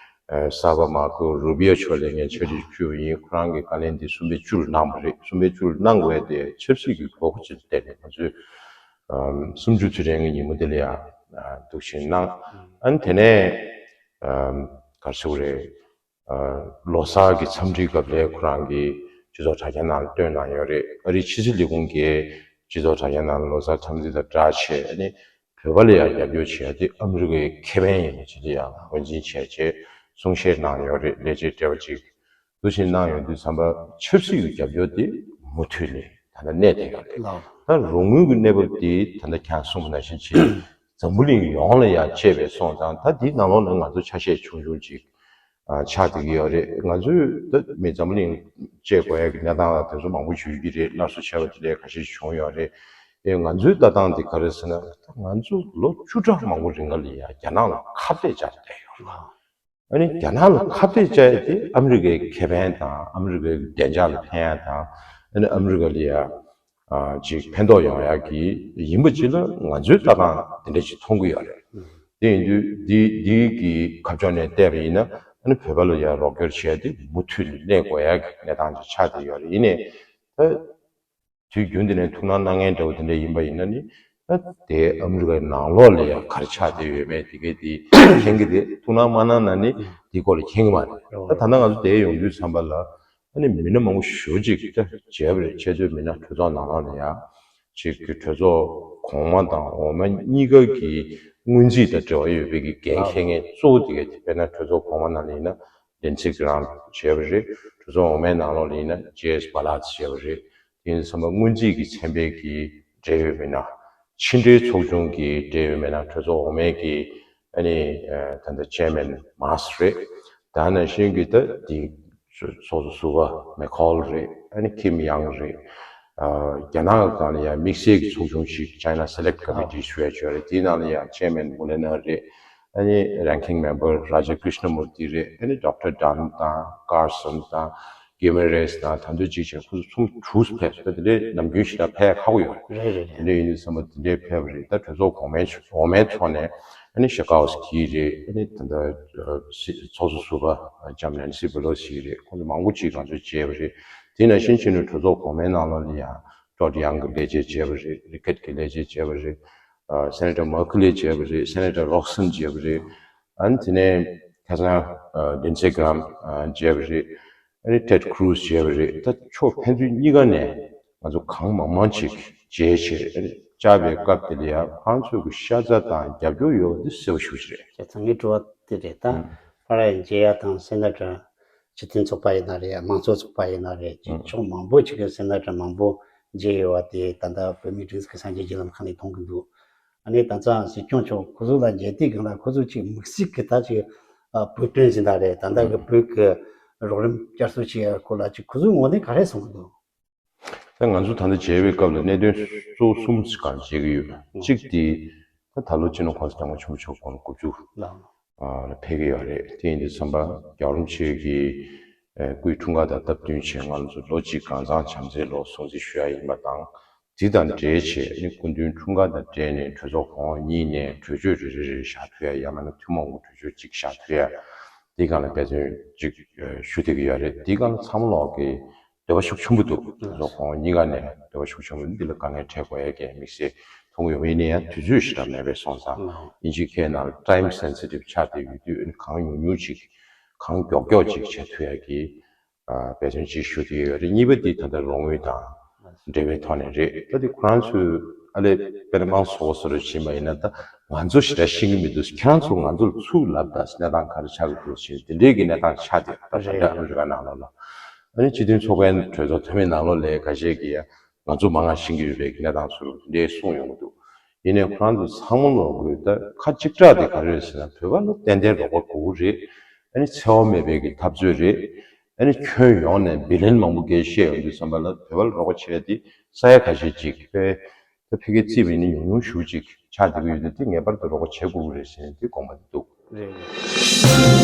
ཨ་གསར་པ་མར་ཀོ་རུ་བི་ཨོ་མཆོག་ལ་ངས་ཕྱག་བྲིས་ཕུལ་བ་ཡིན། ཁོ་རང་གིས་བཀའ་ལན་འདི་གསུམ་པའི་བཅུ་ལ་གནང་བ་རེད། གསུམ་པའི་བཅུ་ལ་གནང་དགོས་དེ་ཆབ་སྲིད་ཀྱི་དགོས་མཁོ་ཅིག་ལ་བརྟེན་ནས་ང་ཚོས་ཨམ་སུམ་ཅུ་དུས་དྲན་གྱི་ཉིན་མོ་དེ་ལ་ཡང་ཨ་འདུག་བཞིན་གནང་། ཨ་ནི་དེ་ནས་ཨམ་ག་རེ་ཟེར་དགོས་རེད། ལོ་གསར་གྱི་འཚམས་འདྲིའི་སྐབས་ལ་ཁོ་རང་གིས་སྤྱི་ཚོགས་དྲ་རྒྱ་ནང་ལ་བཏོན་གནང་ཡོད་རེད། ཨ་རིའི་ཕྱི་སྲིད་ལས་ཁུངས་ཀྱིས་སྤྱི་ཚོགས་དྲ་རྒྱ་ནང་ལ་ལོ་གསར་འཚམས་འདྲི་དང་སྦྲགས་བྱས་ནས་བོད་པ་ལ་ཡང་རྒྱབ་སྐྱོར་བྱས་ཏེ་ཨ་མི་རི་ཀའི་ཁེ་ཕན་ཡིན་པ་ཅིག་ལ་ཡང་ངོས་འཛིན་བྱས་རྗེས་གསུང་བཤད་གནང་ཡོད་རེད། ལས་བྱེད་བགྲེས་པ་ཅིག་འདུ་བཞིན་གནང་ཡོང་དུས་ཙམ་པ་ཆབ་སྲིད་ཀྱི་རྒྱབ་སྐྱོར་དེ་མུ་མཐུད་ནས་ད་ལྟ་གནས་བསྡད་ཡོད་རེད། ལགས། ད་རོགས་དངུལ་གྱི་གནས་བབ་དེ་ད་ལྟ་ཁྱེད་གསུངས་པ་ནང་བཞིན་བྱས་འཛམ་བུ་གླིང་ཡོངས་ལ་ཡང་བཅད་པས་སོང་ཙང་ད་དེའི་ནང་ལོགས་ནས་ང་ཚོ་ཆ་ཤས་ཆུང་ཆུང་ཅིག་ཨ་ཆགས་བསྡད་ཀྱི་ཡོད་རེད། ང་ཚོས་ད་མི་འཛམ་བུ་གླིང་བཅད་དགོས་ཡ་གི་གནས་སྟངས་ལ་དེ་ཚོ་མང་པོ་ཞིག་ཡོད་ཀྱི་རེད། སླར་གསོ་བྱས་པ་དེ་འདྲའི་ཁ་ཤས་བྱུང་ཡོད་རེད། ཨེ་ང་ཚོའི་ལྟ་སྟངས་དེ་ག་རེ་ཟེར་ན། ད་ང་ཚོ་ལོ་བཅུ་ཕྲག་མང་པོ་རིང་ག་ལ་ཡ་རྒྱ་ནག་ལ་ཁ་གཏད་བཅག་བསྡད་ཡོད་རེད། ཨ་ནི་རྒྱ་ནག་ལ་ཁ་གཏད་བཅག་ཡ་དེ་ཨ་མི་རི་ཀའི་ཁེ་ཕན་དང་ཨ་མི་རི་ཀའི་བདེ་འཇགས་ལ་ཕན་ཡ་དང་། ཨ་ནི་ཨ་མི་རི་ཀ་ལ་ཡ་ཨ་ཅིག་ཕན་ཐོགས་ཡོང་ཡ་གི་ཡིན་པ་ཅིག་ལ་ང་ཚོའི་ལྟ་སྟངས་དེ་འདྲ་ཅིག་མཐོང་གི་ཡོད་རེད། དེ་ཡིན་དུས་འདི་འདི་གི་ཁ་ཕྱོགས་ནས་བལྟས་པ་ཡིན་ན། ཨ་ནི་བོད་པ་ལ་ཡ་རོགས་སྐྱོར་བྱས་ཏེ་མུ་མཐུད་ནས་གནས་དགོས་ཡ་གི་གནས་སྟངས་ཅིག་ཆགས་བསྡད་ཡོད་རེད། ཡིན་ནའི་ད་དུས་རྒྱུན་དེ་ནས་ཐུགས་སྣང་གནང་མཁན་འདྲ་བོ་དེ་འདྲ་ཡིན་པ་ཡིན་ན་ནི། ད་དེ་ཨ་མི་རི་ཀའི་ནང་ལོགས་ལ་ཡ་ག་རེ་ཆགས་བསྡད་ཡོད་མེད་དེ་གའི་དེ་མཁྱེན་གྱི་རེད། ཐུགས་སྣང་མ་གནང་ན་ནི་དེའི་སྐོར་ལ་མཁྱེན་གྱི་མ་རེད། ད་ད་ལྟ་ང་ཚོ་དེ་ཡོང་དུས་ཙམ་པ་ལ། ཨ་ནི་མི་སྣ་མང་པོ་ཞེ་པོ་ཅིག་ད་མཇལ་བ་རེད། ཁྱེད་ཚོའི་མི་སྣ་གྲོས་ཚོགས་ནང་ལོགས་ལ་ཡ་ཅིག་གི་གྲོས་ཚོགས་གོང་མ་དང་འོག་མ་གཉིས་ཀ་གི་སྔོན་རྩིས་དང་འབྲེལ་བ་ཡོད་པའི་གི་འགན་འཁྱེར་མཁན་གཙོ་བོ་དེ་ག་དེ། དཔེར་ན་གྲོས་ཚོགས་གོང་མ་ནང་ལ་ཡིན་ན་ལིན་ཙི་གྷི་རམ་མཇལ་བ་རེད། གྲོས་ཚོགས་འོག་མའི་ནང་ལོགས་ལ་ཡིན་ན་ཇེ་ཨེས་བྷ་ལ་ཏི་མཇལ་བ་རེད། དེ་ཡིན་དུས་ཙམ་པ་སྔོན་རྩིས་ཀྱི་ཚན་པའི་གི་འབྲེལ་ཡོད་མི་སྣ། ཕྱི་འབྲེལ་ཚོགས་ཆུང་གི་འབྲེལ་ཡོད་མི་སྣ། གྲོས་ཚོགས་འོག་མའི་གི་ཨ་ནི་ཨ་ད་ལྟ་ཅེར་མན་མཱ་སི་རེད། ད་ནང་བཞིན་གྱི་ད་དེ་ཚོགས་གཙོ་ཟུར་པ་མེ་ཁོལ་རེད། ཨ་ནི་ཁིམ་ཡང་རེད། ཨ་རྒྱ་ནག་སྒང་ལ་ཡང་དམིགས་བསལ་གྱི་ཚོགས་ཆུང་ཞིག་China Select Committee ཞུ་ཡ་ཅིག་ཡོད་རེད། དེའི་ནང་ལ་ཡང་ཅེར་མན་མུ་ལེ་ནར་རེད། ཨ་ནི་རན་ཁིང་མེམ་བར་རཱ་ཇ་ཀྲི་ཤ་ན་མུར་ཏི་རེད། ཨ་ནི་ཌོག་ཊར་ཌན་དང་ཀར་སན་དང་གྷི་མོ་རེས་དང་ད་དུང་གཅིག་བྱས་ཁོ་ཚོ་ཚོགས་ཆུང་དྲུག་ཕེབས་སོང་། དེ་འདྲའི་ནམ་རྒྱུན་ཞེ་དྲག་ཕེབས་ཁག་པོ་ཡོད་རེད། རེད་རེད་རེད། དེ་འདྲ་ཡིན་དུས་ཙམ་པ་དེ་འདྲའི་ཕེབས་པ་རེད། ད་གྲོས་ཚོགས་གོང་མའི་འོག་མའི་ཐོག་ནས་ཨ་ནི་ཤ་ཀའོ་སི་ཀི་རེད། ཨ་ནི་ད་ལྟ་ཚོགས་གཙོ་ཟུར་པ་ལྕམ་ནན་སི་པེ་ལོ་སི་རེད། ཁོང་ཚོ་མང་པོ་ཅིག་ང་ཚོས་མཇལ་བ་རེད། དེ་ནང་བཞིན་བྱས་ནས་གྲོས་ཚོགས་གོང་མའི་ནང་ལོགས་ལ་ཡང་ཊོཌ་ཡང་གི་ལས་བྱེད་མཇལ་བ་རེད། རི་ཀེཊ་གི་ལས་བྱེད་མཇལ་བ་རེད། ཨ་སེ་ནེ་ཊར་མར་ཁི་ལི་མཇལ་བ་རེད། སེ་ནེ་ཊར་རོག་སན་མཇལ་བ་རེད། ཨ་ནི་དེ་ནས་ཁ་སང་ཨ་ལིན་ཙེ་གྷི་རམ་ཨ་མཇལ་བ་རེད། ཨ་ནི་ཊེཌ་ཁུ་རུ་སི་མཇལ་བ་རེད། ད་ཕྱོགས་ཕན་ཚུན་གཉིས་ཀ་ནས་ང་ཚོ་གང་མང་མང་ཅིག་མཇལ་བྱས། ཨ་ནི་བཅར་བའི་སྐབས་དེ་ལ་ཡང་ཁོང་ཚོ་གི་ཤ་ཚ་དང་རྒྱབ་སྐྱོར་ཡོད་པ་འདི་གསལ་པོ་ཞེ་པོ་ཅིག་རེད། བྱས་ཙང་ངའི་དྲི་བ་དེ་རེད། ད་ཨ་ཕར་མཇལ་ཡ་དང་སེ་ནེ་ཊར་སྤྱི་མཐུན་ཚོགས་པ་ཡིན་ན་རེད། མང་གཙོ་ཚོགས་པ་ཡིན་ན་རེད། ཅིག་ཕྱོགས་མང་པོ་ཅིག་གི་སེ་ནེ་ཊར་མང་པོ་མཇལ་ཡོད་པ་དེ་ད་ལྟ་བོད་མིའི་སྒྲིག་འཛུགས་ཀྱི་གསར་འགྱུར་བརྒྱུད་ལམ་ཁག་ནས་མཐོང་གི་འདུག་ཨ་ནི་ད་ལྟ་སྲིད་སྐྱོང་མཆོག་ཁོ་ཚོ་ལ་མཇལ་དུས་སྒང་ལ་ཁོ་ཚོ་ཅིག་དམིགས་བསལ་གྱི་ད་ཅིག་ཨ་བོད་དོན་ཟེར་ན་རེད། ད་ལྟ་གི་བོད་ཀྱི་རོགས་རམ་བསྐྱར་གསོ་བྱེད་ཡ་སྐོར་ལ་ཅིག་ཁོ་ཚོའི་ངོས་ནས་ག་རེ་གསུང་གི་འདུག་ད་ང་ཚོ་ད་ལྟ་མཇལ་བའི་སྐབས་ལ་གནད་དོན་གཙོ་བོ་གསུམ་ཞིག་སྒང་མཇལ་གྱི་ཡོད། གཅིག་དེ་ད་ད་ལོ་སྤྱི་ནོར་གོང་ས་སྐྱབས་མགོན་ཆེན་པོ་མཆོག་དགུང་ལོ་དགུ་བཅུ་ལ་ཕེབས་ཀྱི་ཡོད་རེད། དེ་ཡིན་དུས་ཙམ་པ་རྒྱལ་བ་རིན་པོ་ཆེ་གི་སྐུའི་འཁྲུངས་སྐར་དང་སྟབས་བསྟུན་བྱས་ང་ཚོ་ལོ་གཅིག་གང་ཚང་བྱམས་བརྩེའི་ལོ་སྲུང་བརྩི་ཞུ་ཡ་ཡིན་པ་དང་། དེ་དང་འབྲེལ་བྱས་ནི་སྐུ་མདུན་འཁྲུངས་སྐར་དང་འབྲེལ་ནས་གྲོས་ཚོགས་གོང་འོག་གཉིས་ནས་གྲོས་ཆོད་རེ་རེ་རེ་བཞག་ཕུལ་ཡ། ཡང་མིན་ན་ཐུན་མོང་གི་གྲོས་ཆོད་ཅིག་བཞག་ཕུལ་ཡ། དེའི་སྒང་ལ་འབད་བརྩོན་ཅིག་ཞུ་བསྡད་ཀྱི་ཡོད་རེད། དེའི་སྒང་ལ་ཚང་མ་ལོག་གི་འདོད་པ་ཤུགས་ཆེན་པོ་འདུག་གྲོས་ཚོགས་གོང་འོག་གཉིས་ཀ་ནས་འདོད་པ་ཤུགས་ཆེན་པོ་འདི་ལ་དཀའ་ངལ་འཕྲད་དགོས་ཡ་གི་དམིགས་བསལ་མཐོང་གི་ཡོད་པ་ཡིན་ན་ཡང་དུས་ཚོད་ཞེ་དྲག་མེད་པས་སོང་ཙང་། ཨིན་ཇིའི་སྐད་ནང་ལ་time sensitive ཆགས་བསྡད་ཡོད་དུས་གང་ཉུང་ཉུང་ཅིག་གང་མགྱོགས་མགྱོགས་ཅིག་བྱེད་ཐུབ་ཡ་གི་ཨ་འབད་བརྩོན་ཅིག་ཞུ་བསྡད་ཡོད་རེད། གཉིས་པ་དེ་ད་ལྟ་རོགས་དངུལ་དང་འབྲེལ་བའི་ཐོག་ནས་རེད། ད་དེ་ཁོ་རང་ཚོས་ཨ་ལས་དཔེར་ན་དམངས་གཙོ་ཚོགས་པ་བཟོ་འདྲ་ཕྱིན་པ་ཡིན་ན། ད་ང་ཚོ་ཞེ་དྲག་ཤེས་ཀྱི་མི་འདུག་ཁྱེད་རང་ཚོ་ང་ཚོ་ལ་ཚུར་ལབ་དང་གནས་སྟངས་ག་རེ་ཆགས་ཀྱི་འདུག་ཟེར་དེ་འདྲའི་གི་གནས་སྟངས་ཆགས་བསྡད་ཡོད། ད་ད་ལྟ་ཨ་མི་རི་ཀ་ནང་ལོགས་ལ་ཨ་ནི་སྤྱི་མཐུན་ཚོགས་པའི་གྲོས་ཚོགས་མཐོ་དམན་ནང་ལོགས་ལ་ཁ་ཤས་ཀྱིས་ང་ཚོ་མང་ང་ཤེས་ཀྱི་ཡོད་པའི་གི་གནས་སྟངས་ཚུར་དེ་འདྲའི་གསུངས་ཡོང་གི་འདུག་ཡིན་ནའི་ཁོ་རང་ཚོ་ཚང་མ་ལོག་གི་ད་ཁ་གཅིག་གྲགས་དེ་ག་རེ་རེད་ཟེར་ན། བོད་པ་ལ་ཏན་ཏན་རོགས་པ་དགོས་ཀྱི་རེད། ཨ་ནི་འཚེ་བ་མེད་པའི་གི་འཐབ་རྩོད་རེད། ཨ་ནི་ཁྱོན་ཡོངས་ནས་བི་ལན་མང་པོ་སྐད་བཤད་ཡོང་དུས་ཙམ་པ་ལ་བོད་པ་ལ་རོགས་པ་བྱས་ཏེ་ས་ཡ་ཁ་ཤས་ཅིག་ཕལ། ད་ཕ་གིར་རྩིས་པ་ཡིན་ན་ཉུང་ཉུང་ཞེ་པོ་ཅིག་ཆགས་བསྡད་ཀྱི་ཡོད་དུས་དེ་ངེས་པར་དུ་རོགས་པ་བྱེད་དགོས་ཀྱི་རེད་ཟེར་ནས་དེ་དགོངས་པ་འདུག་རེད་རེད།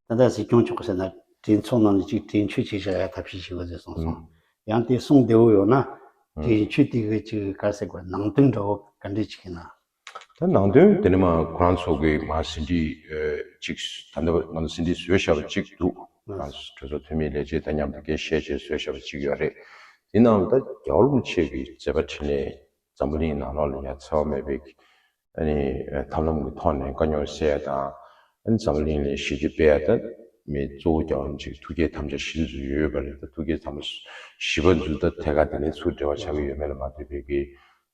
ད་ལྟ་སྲིད་སྐྱོང་མཆོག་གིས་ཟེར་ན་གྲོས་ཚོགས་ནང་ནས་ཅིག་གྲོས་ཆོད་ཅིག་བཞག་ཡ་ཐབས་ཤེས་བྱེད་དགོས་ཟེར་གསུངས་སོང་། ཡང་དེ་གསུང་བདེ་བོ་ཡོད་ན་གྲོས་ཆོད་དེ་གི་ཅིག་ག་རེ་ཟེར་དགོས་ནང་དོན་འདྲ་བོ་ག་འདྲས་ཅིག་ཡིན་ན། ད་ནང་དོན་དེ་ནི་མ་ཁོ་རང་ཚོ་གི་མ་ཟིན་བྲིས་ཨ་ཅིག་ད་ལྟ་ང་ཚོ་ཟིན་བྲིས་བཟོས་བཞག་པ་ཅིག་འདུག་ང་ཚོ་གྲོས་ཚོགས་འཐུས་མི་ལས་བྱེད་དང་མཉམ་དུ་སྐད་བཤད་བྱས་བཟོས་བཞག་པ་ཅིག་ཡོད་རེད། དེ་ནང་ལ་ད་རྒྱལ་བ་རིན་པོ་ཆེ་གི་མཛད་པ་འཕྲིན་ལས་འཛམ་བུ་གླིང་ནང་ལོགས་ལ་ཡ་འཚེ་བ་མེད་པའི་ཨ་ནི་ཐབས་ལམ་གྱི་ཐོག་ནས་དཀའ་རྙོག་སེལ་ཡ་དང་། ཨ་ནི་འཛམ་བུ་གླིང་ལ་ཞི་བདེ་སྤེལ་ཡ་ད་མི་གཙོ་བོ་རྒྱལ་བ་རིན་པོ་ཆེ་གི་ཐུགས་བསྐྱེད་དམ་བཅའ་བཞི་ཚོ་ཡོད་པ་རེད། ད་ཐུགས་བསྐྱེད་དམ་བཅའ་བཞི་པ་ཚོ་ད་ཐད་ཀར་དེ་ནས་ཚུར་འབྲེལ་བ་ཆགས་ཀྱི་ཡོད་མེད་ལ་མ་ལྟོས་པའི་གི་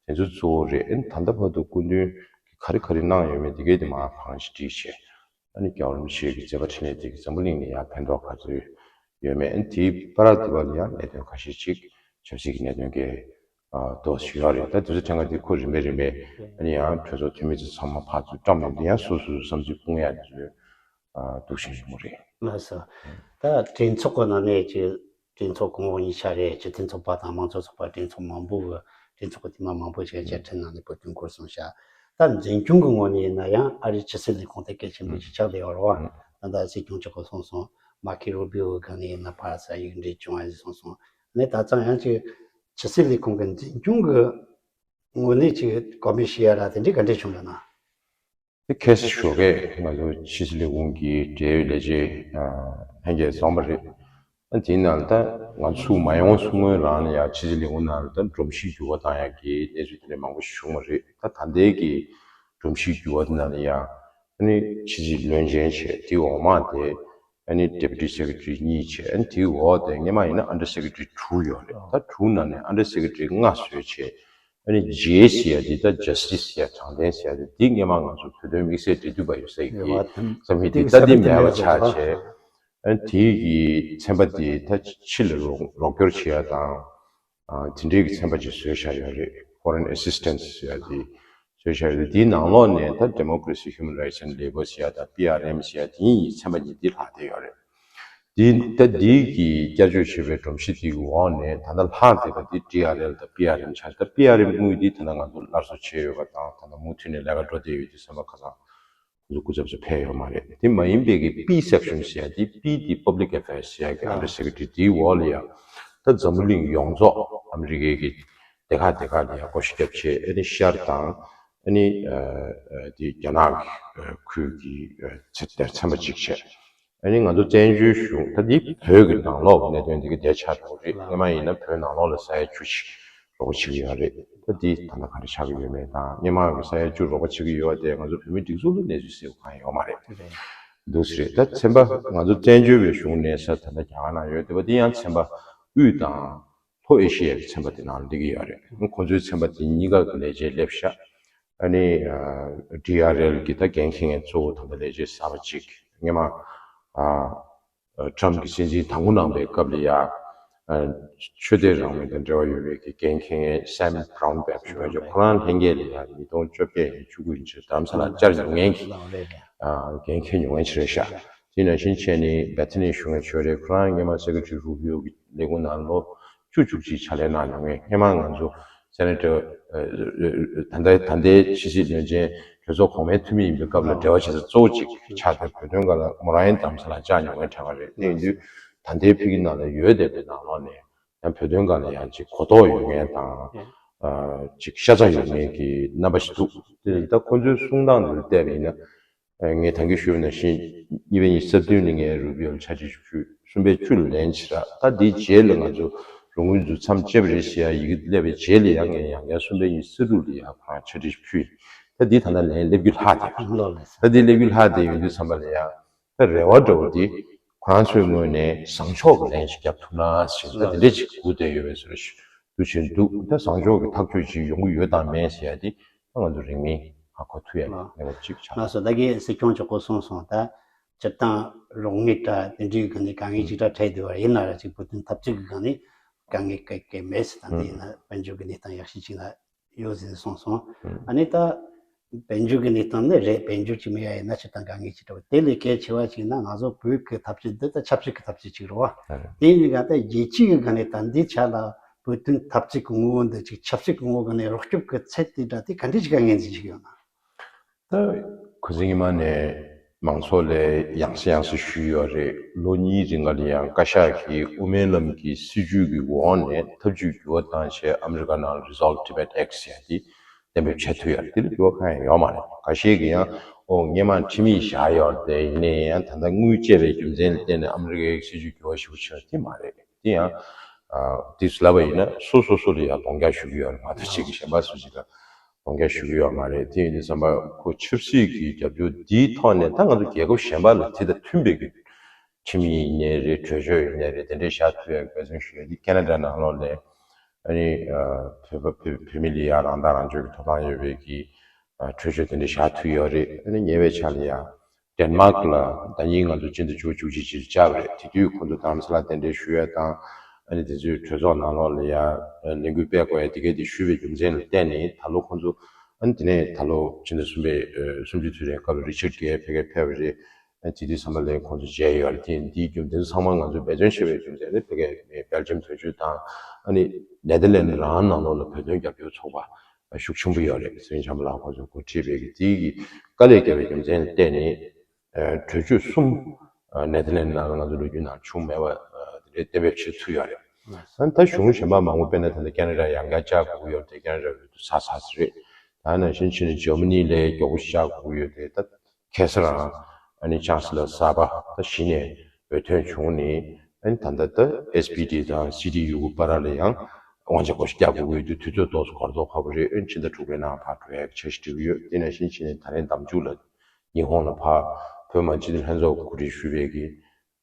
དེ་ཚོ་གཙོ་བོ་རེད། ཨ་ནི་ད་ལྟ་བར་དུ་སྐུ་མདུན་གྱིས་ག་རེ་ག་རེ་གནང་ཡོད་མེད་དེ་གས་དེ་མར་གང་ཞིག་བྲིས་བྱས། ཨ་ནི་རྒྱལ་བ་རིན་པོ་ཆེ་གི་མཛད་པ་འཕྲིན་ལས་དེ་གིས་འཛམ་བུ་གླིང་ལ་ཡང་ཕན་ཐོགས་ག་ཚོད་ཡོད་མེད། ཨ་ནི་དེའི་བར་དུ་བ་ལ་ཡང་གནད་དོན་ཁ་ཤས་ཅིག་ཆབ་སྲིད་ཀྱི་གནད་དོན་གྱི་ཨ་ཏོག་ཙམ་ཡོད་རེད། ད་དུས་ཚོད་ཕྲན་ཁ་དེ་ཁོ་རིམ་པས་རིམ་པས་ཨ་ནི་ཡང་གྲོས་ཚོགས་འཐུས་མི་ཚོ་ཚང་མ་ཕར་ཚུར་བཀྲམ་ནས་འདི་ཡང་སོ་སོའི་བསམ་ཚུལ་སྤུངས་ཡ་དེ་ཚོ་ཨ་འདུག་བཞིན་ཡོང་གི་རེད། ལགས་སོ། ད་གྲོས་ཚོགས་ཀྱི་ནང་ནས་ཀྱི་གྲོས་ཚོགས་གོང་འོག་གཉིས་ཆ་རེད། སྤྱི་མཐུན་ཚོགས་པ་དང་དམངས་གཙོ་ཚོགས་པ། གྲོས་ཚོགས་མང་པོ་གི་གྲོས་ཚོགས་ཀྱི་འཐུས་མི་མང་པོ་ཞིག་བཅའ་ཁྲིམས་ནང་ནས་བོད་དོན་སྐོར་གསུངས་ཤག་ད་འཛིན་སྐྱོང་གི་ངོས་ནས་ཡིན་ན་ཡང་ཨ་རིའི་ཕྱི་སྲིད་ལས་ཁུངས་དེ་གལ་ཆེན་པོ་ཞིག་ཆགས་བསྡད་ཡོད་རེད་བ། ད་ལྟ་སྲིད་སྐྱོང་མཆོག་གིས་གསུངས་སོང་། མར་ཁེ་རུ་བྷི་ཨོ་གི་སྒང་ནས་ཡིན་ན་ཕར་ས་ཡིག་འབྲེལ་བྱུང་བ་ཞིག་གསུངས་སོང་། ནས་ད་ཙང་ཡང་ཅིག་ཕྱི་སྲིད་ལས་ཁུངས་ཀྱི་འཛིན་སྐྱོང་གི་ངོས་ནས་ཅིག་གོ་མེད་ཞུ་ཡ་ར་དེ་འདྲའི་ག་འདྲས་བྱུང་ཡོད་ན། དེ་ཁ་སང་ཞོགས་ཀས་ང་ཚོ་ཕྱི་སྲིད་ལས་ཁུངས་ཀྱི་འབྲེལ་ཡོད་ལས་བྱེད་ལྷན་རྒྱས་འཛོམས་པ་རེད། ཨ་དེའི་ནང་ལ་ད་ང་ཚོ་མ་ཡོང་གསུང་སྔོན་རང་ལ་ཡང་ཕྱི་སྲིད་ལས་ཁུངས་ནང་ལ་ད་སྒྲོམ་གཞི་འགྱུར་བ་བཏང་ཡག་གི་གནས་ཚུལ་དེ་འདྲ་མང་པོ་ཞིག་བྱུང་བ་རེད། ད་ད་ལྟའི་གི་སྒྲོམ་གཞི་འགྱུར་བ་དེ་ནང་ལ་ཡང་ཨ་ནི་ཕྱི་སྲིད་བློན་ཆེན་བྱས་དེའི་འོག་མ་དེ་ཨ་ནི་Deputy Secretary གཉིས་བྱས། ཨ་ནི་དེའི་འོག་དེ་སྔོན་མ་ཡིན་ན་Under Secretary དྲུག་ཡོད་རེད། ད་དྲུག་ནང་ནས་Under Secretary ལྔ་བཟོས་བྱས། ཨ་ནི་ཇེ་ཟེར་ཡ་དེ་ད་Justice ཟེར་ཡ། དྲང་བདེན་ཟེར་ཡ་དེ་འདི་སྔོན་མ་ང་ཚོ་བོད་དོན་དམིགས་བསལ་འབྲེལ་མཐུད་པ་ཡོད་ས་ཡིན་གྱི་བསམ་གྱི་དེ་ད་འདི་མེད་པ་ཆགས་བྱས། ཨ་ནི་དེ་གི་ཚན་པ་དེ་ད་ཕྱི་ལ་རོགས་རོགས་སྐྱོར་བྱེད་ཡ་དང་། ཨ་དེ་འདྲའི་གི་ཚན་པ་ཅིག་བཟོས་བཞག་ཡོད་རེད། Foreign Assistance ཟེར་ཡ་དེ་བཟོས་བཞག་ཡོད་རེད། དེའི་ནང་ལོགས་ནས་ད་Democracy, Human Rights and Labour ཟེར་ཡ་དང་པི་ཨར་ཨེམ་ཟེར་ཡ་དེ་གཉིས་ཚན་པ་གཉིས་འདི་ལྷག་བསྡད་ཡོད་རེད། འདི་ད་འདི་གི་བསྐྱར་བཅོས་བྱས་པའི་སྒྲོམ་གཞི་དེ་གི་འོག་ནས་ད་ལྟ་ལྷག་བསྡད་པ་འདི་ཌི་ཨར་ཨེལ་དང་པི་ཨར་ཨེམ་ཆགས། ད་པི་ཨར་ཨེམ་དངུལ་འདི་ད་ལྟ་ང་ཚོ་སླར་གསོ་བྱས་ཡོད་པ་དང་ད་ལྟ་མུ་མཐུད་ནས་ལས་ཀ་འགྲོ་བསྡད་ཡོད་དུས་ཙམ་པ་ཁ་སང་ང་ཚོ་སྐུ་ཚབ་ཚོ་ཕེབས་ཡོད་མ་རེད། དེ་མ་ཡིན་པའི་གི་པི་སེག་ཤན་ཟེར་ཡ་དེ། པི་དེ་Public Affairs ཟེར་ཡ་གི་Under Secretary དེའི་འོག་ལ་ཡ་ད་འཛམ་བུ་གླིང་ཡོངས་རྫོགས་ཨ་མི་རི་ཀའི་གི་སྡེ་ཁག་སྡེ་ཁག་ལ་ཡ་སྒོ་ཕྱེ་རྒྱབ་བྱས། ཨ་ནི་ཤར་དང་ཨ་ནི་ཨ་ཨ་དེ་རྒྱ་ནག་གི་ཨ་ཁུལ་གྱི་ཨ་ཚན་དེར་ཚན་པ་གཅིག་བྱས། ཨ་ནི་ང་ཚོ་བཙན་བྱོལ་གཞུང་ད་འདི་བོད་ཀྱི་ནང་ལོགས་ཀྱི་གནད་དོན་འདི་ག་འདིར་ཆགས་འགྲོ་གི་རེད། སྔོན་མ་ཡིན་ན་བོད་ནང་ལོགས་ལ་ས་ཡ་བཅུ་ཞིག་རོགས་པ་བྱེད་ཀྱི་ཡོད་རེད། ད་འདི་ད་ལྟ་ག་རེ་ཆགས་ཀྱི་ཡོད་མེད་དང་། སྔོན་མ་གི་ས་ཡ་བཅུ་རོགས་པ་བྱེད་ཀྱི་ཡོད་པ་དེ་ང་ཚོ་བོད་མིའི་སྒྲིག་འཛུགས་ལ་གནས་ཚུལ་གསལ་པོ་གང་ཡང་ཡོད་མ་རེད། རེད། འདུག་སེ་རེད། ད་ཚན་པ་ང་ཚོ་བཙན་བྱོལ་བའི་གཞུང་ནས་ས་ད་ལྟ་རྒྱ་གར་ནང་ཡོད་བསྡད་པ་འདི་ཡང་ཚན་པ་དབུས་དང་ལྷོ་ཨེ་ཤི་ཡའི་ཚན་པ་དེ་ནང་སླེབས་ཀྱི་ཡོད་རེད། ཁོང་ཚོའི་ཚན་པ་དེ་གཉིས་ཀ་གི་ལས་བྱེད་སླེབས་ཤག་ཨ་ནི་ཨ་ཌི་ཨར་ཨེལ་གྱི་ད་འགན་འཁྱེར་མཁན་གཙོ་བོ་ད་ལྟ་ལས་བྱེད་གསར་པ་གཅིག་སྔོན་མ་ཨ་ཨ་ཊྲམ་གྱི་སྲིད་འཛིན་དང་པོ་གནང་པའི་སྐབས་ལ་ཡ་ཨ་ཆོས་དད་རང་མོས་དང་འབྲེལ་བ་ཡོད་པའི་གི་འགན་འཁྱེར་མཁན་Sam Brownback ཞུ་བ་ཅིག་ཁོ་རང་ལྷན་རྒྱས་ལ་ཡ་ཉིས་སྟོང་བཅོ་བརྒྱད་ཡིན་བཅུ་དགུ་ཡིན་ཕྱིར་རྡ་རམ་ས་ལར་བཅར་མྱོང་མཁན་གྱི་ཨ་འགན་འཁྱེར་མྱོང་མཁན་ཅིག་རེད་ཤག་དེ་ནང་བཞིན་བྱས་ནས་Bethany ཞུ་མཁན་ཅིག་ཡོད་རེད། ཁོ་རང་སྔོན་མ་Secretary Rubio གི་ལས་ཁུངས་ནང་ལོ་བཅུ་བཅུ་གཅིག་ཕྱག་ལས་གནང་མྱོང་མཁན། སྔོན་མ་ང་ཚོ་Senator ཨ་ཨ་ད་ལྟའི་ད་ལྟའི་ཕྱི་སྲིད་བློན་ཆེན་གྲོས་ཚོགས་གོང་མའི་འཐུས་མི་ཡིན་པའི་སྐབས་ལ་འབྲེལ་བ་བྱེད་ས་གཙོ་བོ་གཅིག་ཆགས་ཏེ་བོད་དོན་སྒང་ལ་མོ་རང་ཡང་རྡ་རམ་ས་ལར་བཅར་མྱོང་མཁན་དྲན་པ་རེད། དེ་ཡིན་དུས་ད་ལྟའི་ཕ་གི་ནང་ལ་ཡོད་བསྡད་པའི་ནང་ལོགས་ནས་ཡང་བོད་དོན་སྒང་ལ་ཡང་ཅིག་གོ་རྟོགས་ཡོད་མཁན་དང་ཨ་ཅིག་ཤ་ཚ་ཡོད་མཁན་གྱི་རྣམ་པ་ཞིག་འདུག་དེ་ད་ཁོ་ཚོའི་གསུང་སྟངས་འདི་ལ་བལྟས་པ་ཡིན་ན། ངས་ད་གིན་ཞུས་པ་ནང་བཞིན་གཉིས་པའི་ཉི་ཤུ་རྩ་བདུན་ལ་ངས་རུ་བི་ཨོ་ལ་ཕྱག་བྲིས་ཞུས། གསུམ་པའི་བཅུ་ལ་ལན་ཅིག་རག་ད་དེའི་རྗེས་ལ་ང་ཚོ་རོགས་དངུལ་འཛུགས་མཚམས་བཅད་པ་རེད་ཟེར་ཡ་ཡི་གེ་སླེབས་པའི་རྗེས་ལ་ཡང་ངས་ཡང་བསྐྱར་གསུམ་པའི་ཉི་ཤུ་རྩ་དྲུག་ལ་ཡང་ཁོ་རང་ཕྱག་བྲིས་ཞུས་ཡིན། ད་འདི་ད་ལྟ་ལན་སླེབས་རྒྱུ་ལྷག་བསྡད་པ་རེད། ལགས་ལགས། ད་འདི་སླེབས་རྒྱུ་ལྷག་བསྡད་ཡོང་དུས་ཙམ་པ་ལ་ཡང་ད་རེ་བ་འདྲ་བོ་འདི་ཁོ་རང་ཚོའི་ངོས་ནས་བཟང་ཕྱོགས་ཀྱི་ལན་ཞིག་བརྒྱབ་ཐུབ་ན་ཟེར་ད་དེ་འདྲས་ཅིག་སྒུག་བསྡད་ཡོད་པའི་བཟོ་འདྲ་ཞིག་འདུག་བཞིན་འདུག་ད་བཟང་ཕྱོགས་ཀྱི་ཐག་གཅོད་ཅིག་ཡོང་གི་ཡོད་དམ་མེད་ཟེར་ཡ་འདི་ད་ང་ཚོ་རིང་མིན་ཧ་གོ་ཐུབ་ཡ་ལགས། གནས་བབ་ཅིག་ཆགས། ལགས་སོ། ད་གིན་སྲིད་སྐྱོང་མཆོག་གིས་གསུངས་སོང་། ད་སྤྱིར་བཏང་རོགས་དངུལ་དང་དེ་འདྲའི་སྒང་ནས་དཀའ་ངལ་ཅིག་ད་འཕྲད་བསྡད་པ་ཡིན་ན་ར་ཅིག་བོད་དོན་འཐབ་རྩོད་ཀྱི་སྒང་ནས་ དཀའ་ངལ་ག་གེ་མེད་ཟེར། དང་དེ་ཡིན་ན་དཔལ་འབྱོར་གྱི་གནས་སྟངས་ཡག་ཤོས་ཅིག་ལ་ཡོད་ཟེར་གསུངས་སོང་། ཨ་ནི་ད་དཔལ་འབྱོར་གྱི་གནས་སྟངས་ནི་རེད། དཔལ་འབྱོར་ཅིག་མེད་ཡ་ཡིན་ན་སྤྱིར་བཏང་དཀའ་ངལ་ཅིག་འདྲ་བོ། དེ་ལས་གལ་ཆེ་བ་ཅིག་ན་ང་ཚོ་བོད་ཀྱི་འཐབ་ཇུས་འདི་ད་ཆབ་སྲིད་ཀྱི་འཐབ་ཇུས་ཅིག་རེད་བ། དེ་ཡིན་ཙང་ད་རྒྱལ་སྤྱི་གི་སྒང་ནས་ད་འདི་ཆ་ལ་བོད་དོན་འཐབ་རྩོད་ཀྱི་ངོ་བོ་འདི་ཅིག་ཆབ་སྲིད་ཀྱི་ངོ་བོ་སྒང་ནས་རོགས་སྐྱོབ་ཀྱི་ཚད་དེ་འདྲ་དེ་ག་འདྲ་ཅིག་ག་ངོས་འཛིན་བྱེད་ཀྱི་ཡོད་ན། ད་ཁོ་ཚོ་ཉི་མ་ནས་མང་ཚོགས་ལ་ཡང་སེ་ཡང་སེ་ཞུས་ཡོད་རེད། ལོ་གཉིས་རིང་ག་ལ་ཡང་བཀའ་ཤག་གིས་དབུ་མའི་ལམ་གྱི་སྲིད་བྱུས་ཀྱི་འོག་ནས་ཐབས་ཇུས་འགྱུར་བ་བཏང་བྱས་ཨ་མི་རི་ཀ་ནང་Resolve Tibet Act ཟེར་ཡ་དེ་གཏན་འབེབས་བྱེད་ཐུབ་ཡོད་རེད། དེ་ལ་འགྱུར་བ་གང་ཡང་ཡོད་མ་རེད། ཁ་ཤས་ཀྱིས་ཡང་ཨོ་སྔོན་མ་ཁྲིམས་ཡིག་བཞག་ཡོད་རེད། དེ་ཡིན་ནའི་ཡང་ད་ལྟ་དངུལ་བཅད་པའི་རྒྱུ་མཚན་ལ་བརྟེན་ནས་ཨ་མི་རི་ཀའི་སྲིད་བྱུས་འགྱུར་བ་ཞིག་བྱུང་དེ་མ་རེད། དེ་ཡང་ཨ་དེ་ལབ་པ་ཡིན་ན་སོ་སོ་སོ་ལ་ཡང་གདོང་རྒྱག་ཞུ་གི་ཡོད་རེད་མ་གཏོགས་གཅིག་གིས་གཞན་པ་སུ་གཅིག་ལ་གདོང་རྒྱག་ཞུ་གི་ཡོད་མ་རེད། དེ་ཡིན་དུས་ཙམ་པ་ཁོ་ཆབ་སྲིད་ཀྱི་རྒྱབ་སྐྱོར་འདིའི་ཐོག་ནས་ད་ང་ཚོ་རྒྱལ་ཁབ་གཞན་པ་ལ་དེ་དང་མཐུན་པའི་གི་ཁྲིམས་ཡིག་ཡིན་ནའི་རེད། གྲོས་ཆོད་ཡིན་ནའི་རེད། དེ་འདྲའི་བཞག་ཐུབ་ཡག་འབད་བརྩོན་ཞུ་ཡག་འདི་ཁེ་ན་ཌ་ནང་ལོགས་ལ་ཨ་ནི་ཨ་བོད་པ་བོད་བོད་མི་ལ་ཡ་རང་ཐག་རང་གཅོད་ཀྱི་ཐོབ་ཐང་ཡོད་པའི་གི་ཨ་གྲོས་ཆོད་དེ་འདྲ་བཞག་ཐུབ་ཡོད་རེད། ཨ་ནི་ཉེ་བའི་ཆར་ལ་ཡ་ཌེན་མཱག་ལ་ཟླ་ཉིན་ང་ཚོ་སྤྱི་ཟླ་བཅུ་བཅུ་གཅིག་ཅིག་བཅར་བ་རེད། དེ་དུས་ཁོང་ཚོ་དྷ་རམ་ས་ལ་གདན་འདྲེན་ཞུ་ཡ་དང་ཨ་ནི་དེ་ཚོའི་གྲོས་ཚོགས་ནང་ལོགས་ལ་ཡ་ལས་འགུལ་སྤེལ་དགོས་ཡ་དེ་གས་དེ་ཞུས་པའི་རྒྱུ་མཚན་ལ་བརྟེན་ནས་ད་ལོ་ཁོང་ཚོ་ཨ་ནི་དེ་ནས་ད་ལོ་སྤྱི་ཟླ་གསུམ་པའི་ཨ་གསུམ་བཅུའི་དུས་རེད་སྐབས་རི་ཆར་གྷེ་ཕ་གིར་ཕེབས་པ་རེད། ཨ་དེ་དུས་ཙམ་པ་ལ་ཁོང་ཚོ་མཇལ་ཡོད་རེད། དེ་འདིའི་རྒྱུ་མཚན་ཚང་མ་ང་ཚོས་འབད་བརྩོན་བྱས་པའི་རྒྱུ་མཚན་ནི་ཕ་གིའི་སྦེལ་ཇམ་དོན་གཅོད་དང་ཨ་ནི་ནེ་དར་ལེན་རང་ནང་ལོགས་ལ་བོད་དོན་རྒྱབ་སྐྱོར་ཚོགས་པ་ཤུགས་ཆེན་པོ་ཡོད་རེད། སེང་བྱམས་པ་ལགས་ཁོང་ཚོས་འགོ་ཁྲིད་པའི་གི་དེའི་གི་དཀའ་ལས་བརྒྱབ་པའི་རྒྱུ་མཚན་ལ་བརྟེན་ནས་ཨ་གྲོས་ཆོད་གསུམ་ཨ་ནེ་དར་ལེན་ནང་ལ་ང་ཚོ་ལོ་རྒྱུས་ནང་བྱུང་མེད་པ་ཨ་དེ་འདྲའི་གཏན་འབེབས་བྱེད་ཐུབ་ཡོད་རེད། ཨ་ད་གཞུང་གཞན་པ་མང་པོ་དཔེར་ན་ད་ལྟ་ཁེ་ན་ཌ་ཡང་བསྐྱར་བཅར་དགོས་ཀྱི་ཡོད་རེད། ཁེ་ན་ཌ་འོས་བསྡུ་ཚར་ཚར་ཟིན་རེད། ད་ནང་བཞིན་ཕྱིན་ནས་འཇར་མ་ནི་ལ་མགྱོགས་པོ་ཞིག་བཅར་དགོས་ཀྱི་ཡོད་རེད། ད་ཁ་སང་རང་ཨ་ནི་ཅང་སི་ལར་གསར་པ་ད་གཞི་ནས་འོས་ཐོན་བྱུང་ནས་ཨ་ནི་ད་ལྟ་ད་ཨེས་པི་ཌི་དང་སི་ཌི་ཡུ་བར་ལ་ཡང་དབང་ཆ་བགོ་བཤའ་རྒྱག་དགོས་ཀྱི་འདུག་དུས་ཚོད་ཏོག་ཙམ་འགོར་མདོག་ཁ་པོ་རེད། ཨ་ནི་ཕྱི་ཟླ་དྲུག་པའི་ནང་ཕར་འགྲོ་ཡག་འཆར་གཞི་སྒྲིག་གི་ཡོད། དེ་ནང་བཞིན་ཕྱིན་ནས་ད་རེས་ནམ་མཇུག་ལ་ཉི་ཧོང་ལ་ཕར་བོད་མི་སྤྱི་འཐུས་ལྷན་ཚོགས་གོ་སྒྲིག་ཞུས་པའི་གི་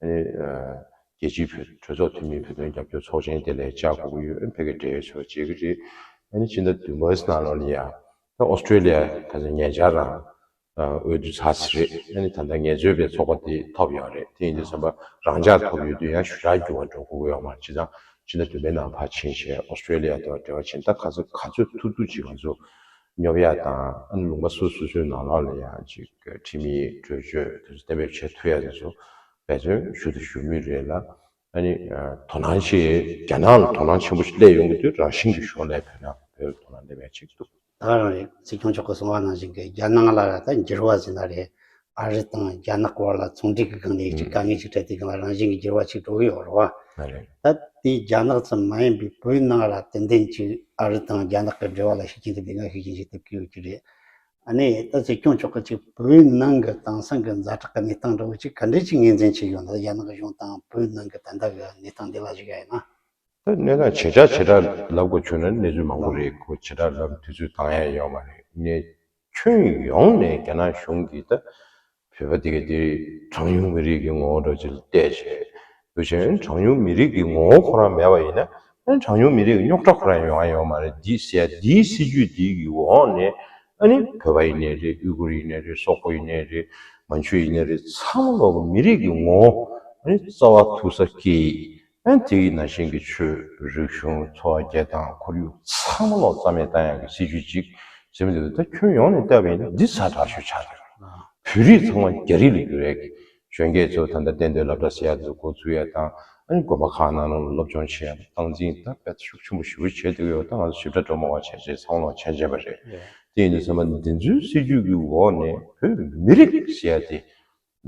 ཨ་ནི་ཨ་རྒྱལ་སྤྱིའི་བོད་གྲོས་ཚོགས་འཐུས་མིའི་བོད་དོན་རྒྱབ་སྐྱོར་ཚོགས་ཆེན་དེ་ལ་བཅར་དགོས་ཀྱི་ཡོད། ཨ་ནི་ཕ་གིར་འབྲེལ་ཡོད་ཚོ་བྱེད་ཀྱི་རེད། ཨ་ནི་ཕྱི་ཟླ་བདུན་པའི་ནང་ལོགས་ལ་ཡ་ད་ཨོ་སི་ཀྲེ་ལི་ཡ་ཁ་སང་ཉེ་ཆར་རང་ཨ་འོས་བསྡུ་ཚར་ཚར་རེད། ཨ་ནི་ད་ལྟ་ངལ་རྩོལ་པའི་ཚོགས་པ་དེ་ཐོབ་ཡོད་རེད། དེ་ཡིན་དུས་ཙམ་པ་རང་འཇགས་ཐོབ་ཡོད་དུས་ཡང་ཞུ་ཡག་འགྱུར་བ་འགྲོ་དགོས་ཀྱི་ཡོད་མ་རེད། བྱས་ཙང་ཕྱི་ཟླ་བདུན་པའི་ནང་ཕར་ཕྱིན་བྱས་ཨོ་སི་ཀྲེ་ལི་ཡ་དང་འབྲེལ་བ་བྱས། ད་ག་ཚོད་ག་ཚོད་ཐུབ་ཐུབ་ཅིག་ང་ཚོ་སྙོབ་ཡག་དང་ཨ་ནི་ལུང་པ་སོ་སོ་སོའི་ནང་ལོགས་ལ་ཡང་ཅིག་ཁྲིམས་ཡིག་གྲོས་ཆོད་དེ་ཚོ་གཏན་འབེབས་བྱེད་ཐུབ་ཡག་དེ་ཚོ་འབད་བརྩོན་ཞུ་དང་ཞུ་མུས་རེད་ལ། ཨ་ནི་ཨ་དོ་སྣང་ཆེ་རྒྱ་ནག་ལ་དོ་སྣང་ཆེན་པོ་ཞིག་སླེབས་ཡོང་གི་དུས་རང་བཞིན་གྱི་ཞོར་ལ་བོད་ནང་བོད་ལ་དོ་སྣང་སླེབས་ཡག་ཅིག་འདུག་ད་ག་རང་རེད། སྲིད་སྐྱོང་མཆོག་གིས་གསུངས་པ་ནང་བཞིན་གྱི་རྒྱ་ནག་ལ་ད་འགྱུར་བ་ཟེར་ན་རེད། ཨ་རི་དང་རྒྱ་ནག་བར་ལ་ཚོང་འབྲེལ་གྱི་སྒང་ནས་ཅིག་དཀའ་ངལ་ཅིག་འཕྲད་དུས་སྒང་ལ་རང་བཞིན་གྱི་འགྱུར་བ་ཅིག་འགྲོ་གི་ཡོད་རེད་བ། ད་རེད། ད་དེ་རྒྱ་ནག་ཙམ་མ་ཡིན་པའི་བོད་ནང་ལ་ཏན་ཏན་ཅིག་ཨ་རི་དང་རྒྱ་ནག་གི་འབྲེལ་བ་ལ་ཤུགས་རྐྱེན་ཐེབས་དུས་ང་ཤུགས་རྐྱེན་ཅིག་ཐེབས་ཀྱི་ཡོད་ཀྱི་རེད། ཨ་ནི་ད་སྲིད་སྐྱོང་མཆོག་གིས་ཅིག་བོད་ནང་གི་དེང་སང་གི་ཛ་དྲག་གི་གནས་སྟངས་འདྲ་བོ་ཅིག་ག་འདྲས་ཅིག་ངོས་འཛིན་བྱས་ཡོད་ན། རྒྱ་ནག་གཞུང་དང་བོད་ནང་གི་ད་ལྟ་གི་གནས་སྟངས་འདི་ལ་གཞིགས་ཡ་ཡིན་ན། ད་གནས་སྟངས་ཇེ་དྲག་ཇེ་དྲག་ལབ་དགོས་བྱུང་ན་གནས་ཚུལ་མང་པོ་རེད། ཁོ་ཇེ་དྲག་ལབ་དུས་ཚོད་འདང་ཡ་ཡོད་མ་རེད། ངས་ཁྱོན་ཡོངས་ནས་རྒྱ་ནག་གཞུང་གིས་ད་བོད་པ་དེ་ག་དེ་གྲངས་ཉུང་མི་རིགས་ཀྱི་ངོ་བོ་འདྲ་ཅིག་ལ་བལྟས་བྱས། དེ་བཞིན་གྲངས་ཉུང་མི་རིགས་ཀྱི་ངོ་བོ་ཁོ་རང་མེད་པ་ཡིན་ན་ཨ་ནི་གྲངས་ཉུང་མི་རིགས་ཀྱི་རྙོག་དྲ་ཁོ་རང་ཡོང་ཡ་ཡོད་མ་རེད། འདི་ཟེར་ཡ་འདིའི་སྲིད་ཇུས་འདི་གི་འོག་ནས་ཨ་ནི་བོད་པ་ཡིན་ནའི་རེད། ཨུ་གུར་ཡིན་ནའི་རེད། སོག་པོ་ཡིན་ནའི་རེད། མན་ཇུ་ཡིན་ནའི་རེད། ཚང་མ་ལོག་གི་མི་རིགས་ཀྱི་ངོ་བོ་ཨ་ནི་རྩ་བ་ཐུག་ས་སྐྱེ་ཡིག་ཨ་ནི་དེ་ཡི་ནང་བཞིན་གྱི་ཆོས་རིག་གཞུང་འཚོ་བ་སྐྱེལ་སྟངས་ཁོར་ཡུག་ཚང་མ་ལོག་རྩ་མེད་བཏང་ཡག་གི་སྲིད་ཇུས་ཅིག་ཟེར་མི་འདུག་ད་ཁྱོན་ཡོངས་ནས་བལྟས་པ་ཡིན་ན་འདི་ཛ་དྲག་ཤོས་ཆགས་ཡོད་རེད། བོད་རིགས་ཚང་མ་རྒྱ་རིགས་ལ་བསྒྱུར་ཡག་གི་གཞོན་སྐྱེས་ཚོ་ད་ལྟ་གཏན་སྡོད་སློབ་གྲྭ་ཟེར་ཡག་ཚོ་འགོ་ཚུགས་ཡག་དང་ཨ་ནི་དགོན་པ་ཁག་ནང་ལོགས་ལ་སློབ་སྦྱོང་བྱེད་ཡག་སྟངས་འཛིན་ད་དཔེ་ཤུགས་ཆེན་པོ་ཞེ་པོ་བྱེད་བསྡད་ཡོད། ད་ང་ཚོ་ཞིབ་ཕྲ་འགྲོ་མ་དགོས་བྱས་བྱས་ཚང་མ་ལོག་མཁྱེན་མཁྱེན་པ་རེད། དེ་ཡིན་དུས་ཙམ་པ་འདི་ཚོའི་སྲིད་ཇུས་ཀྱི་འོག་ནས་བོད་མི་རིགས་ཟེར་ཡག་དེ་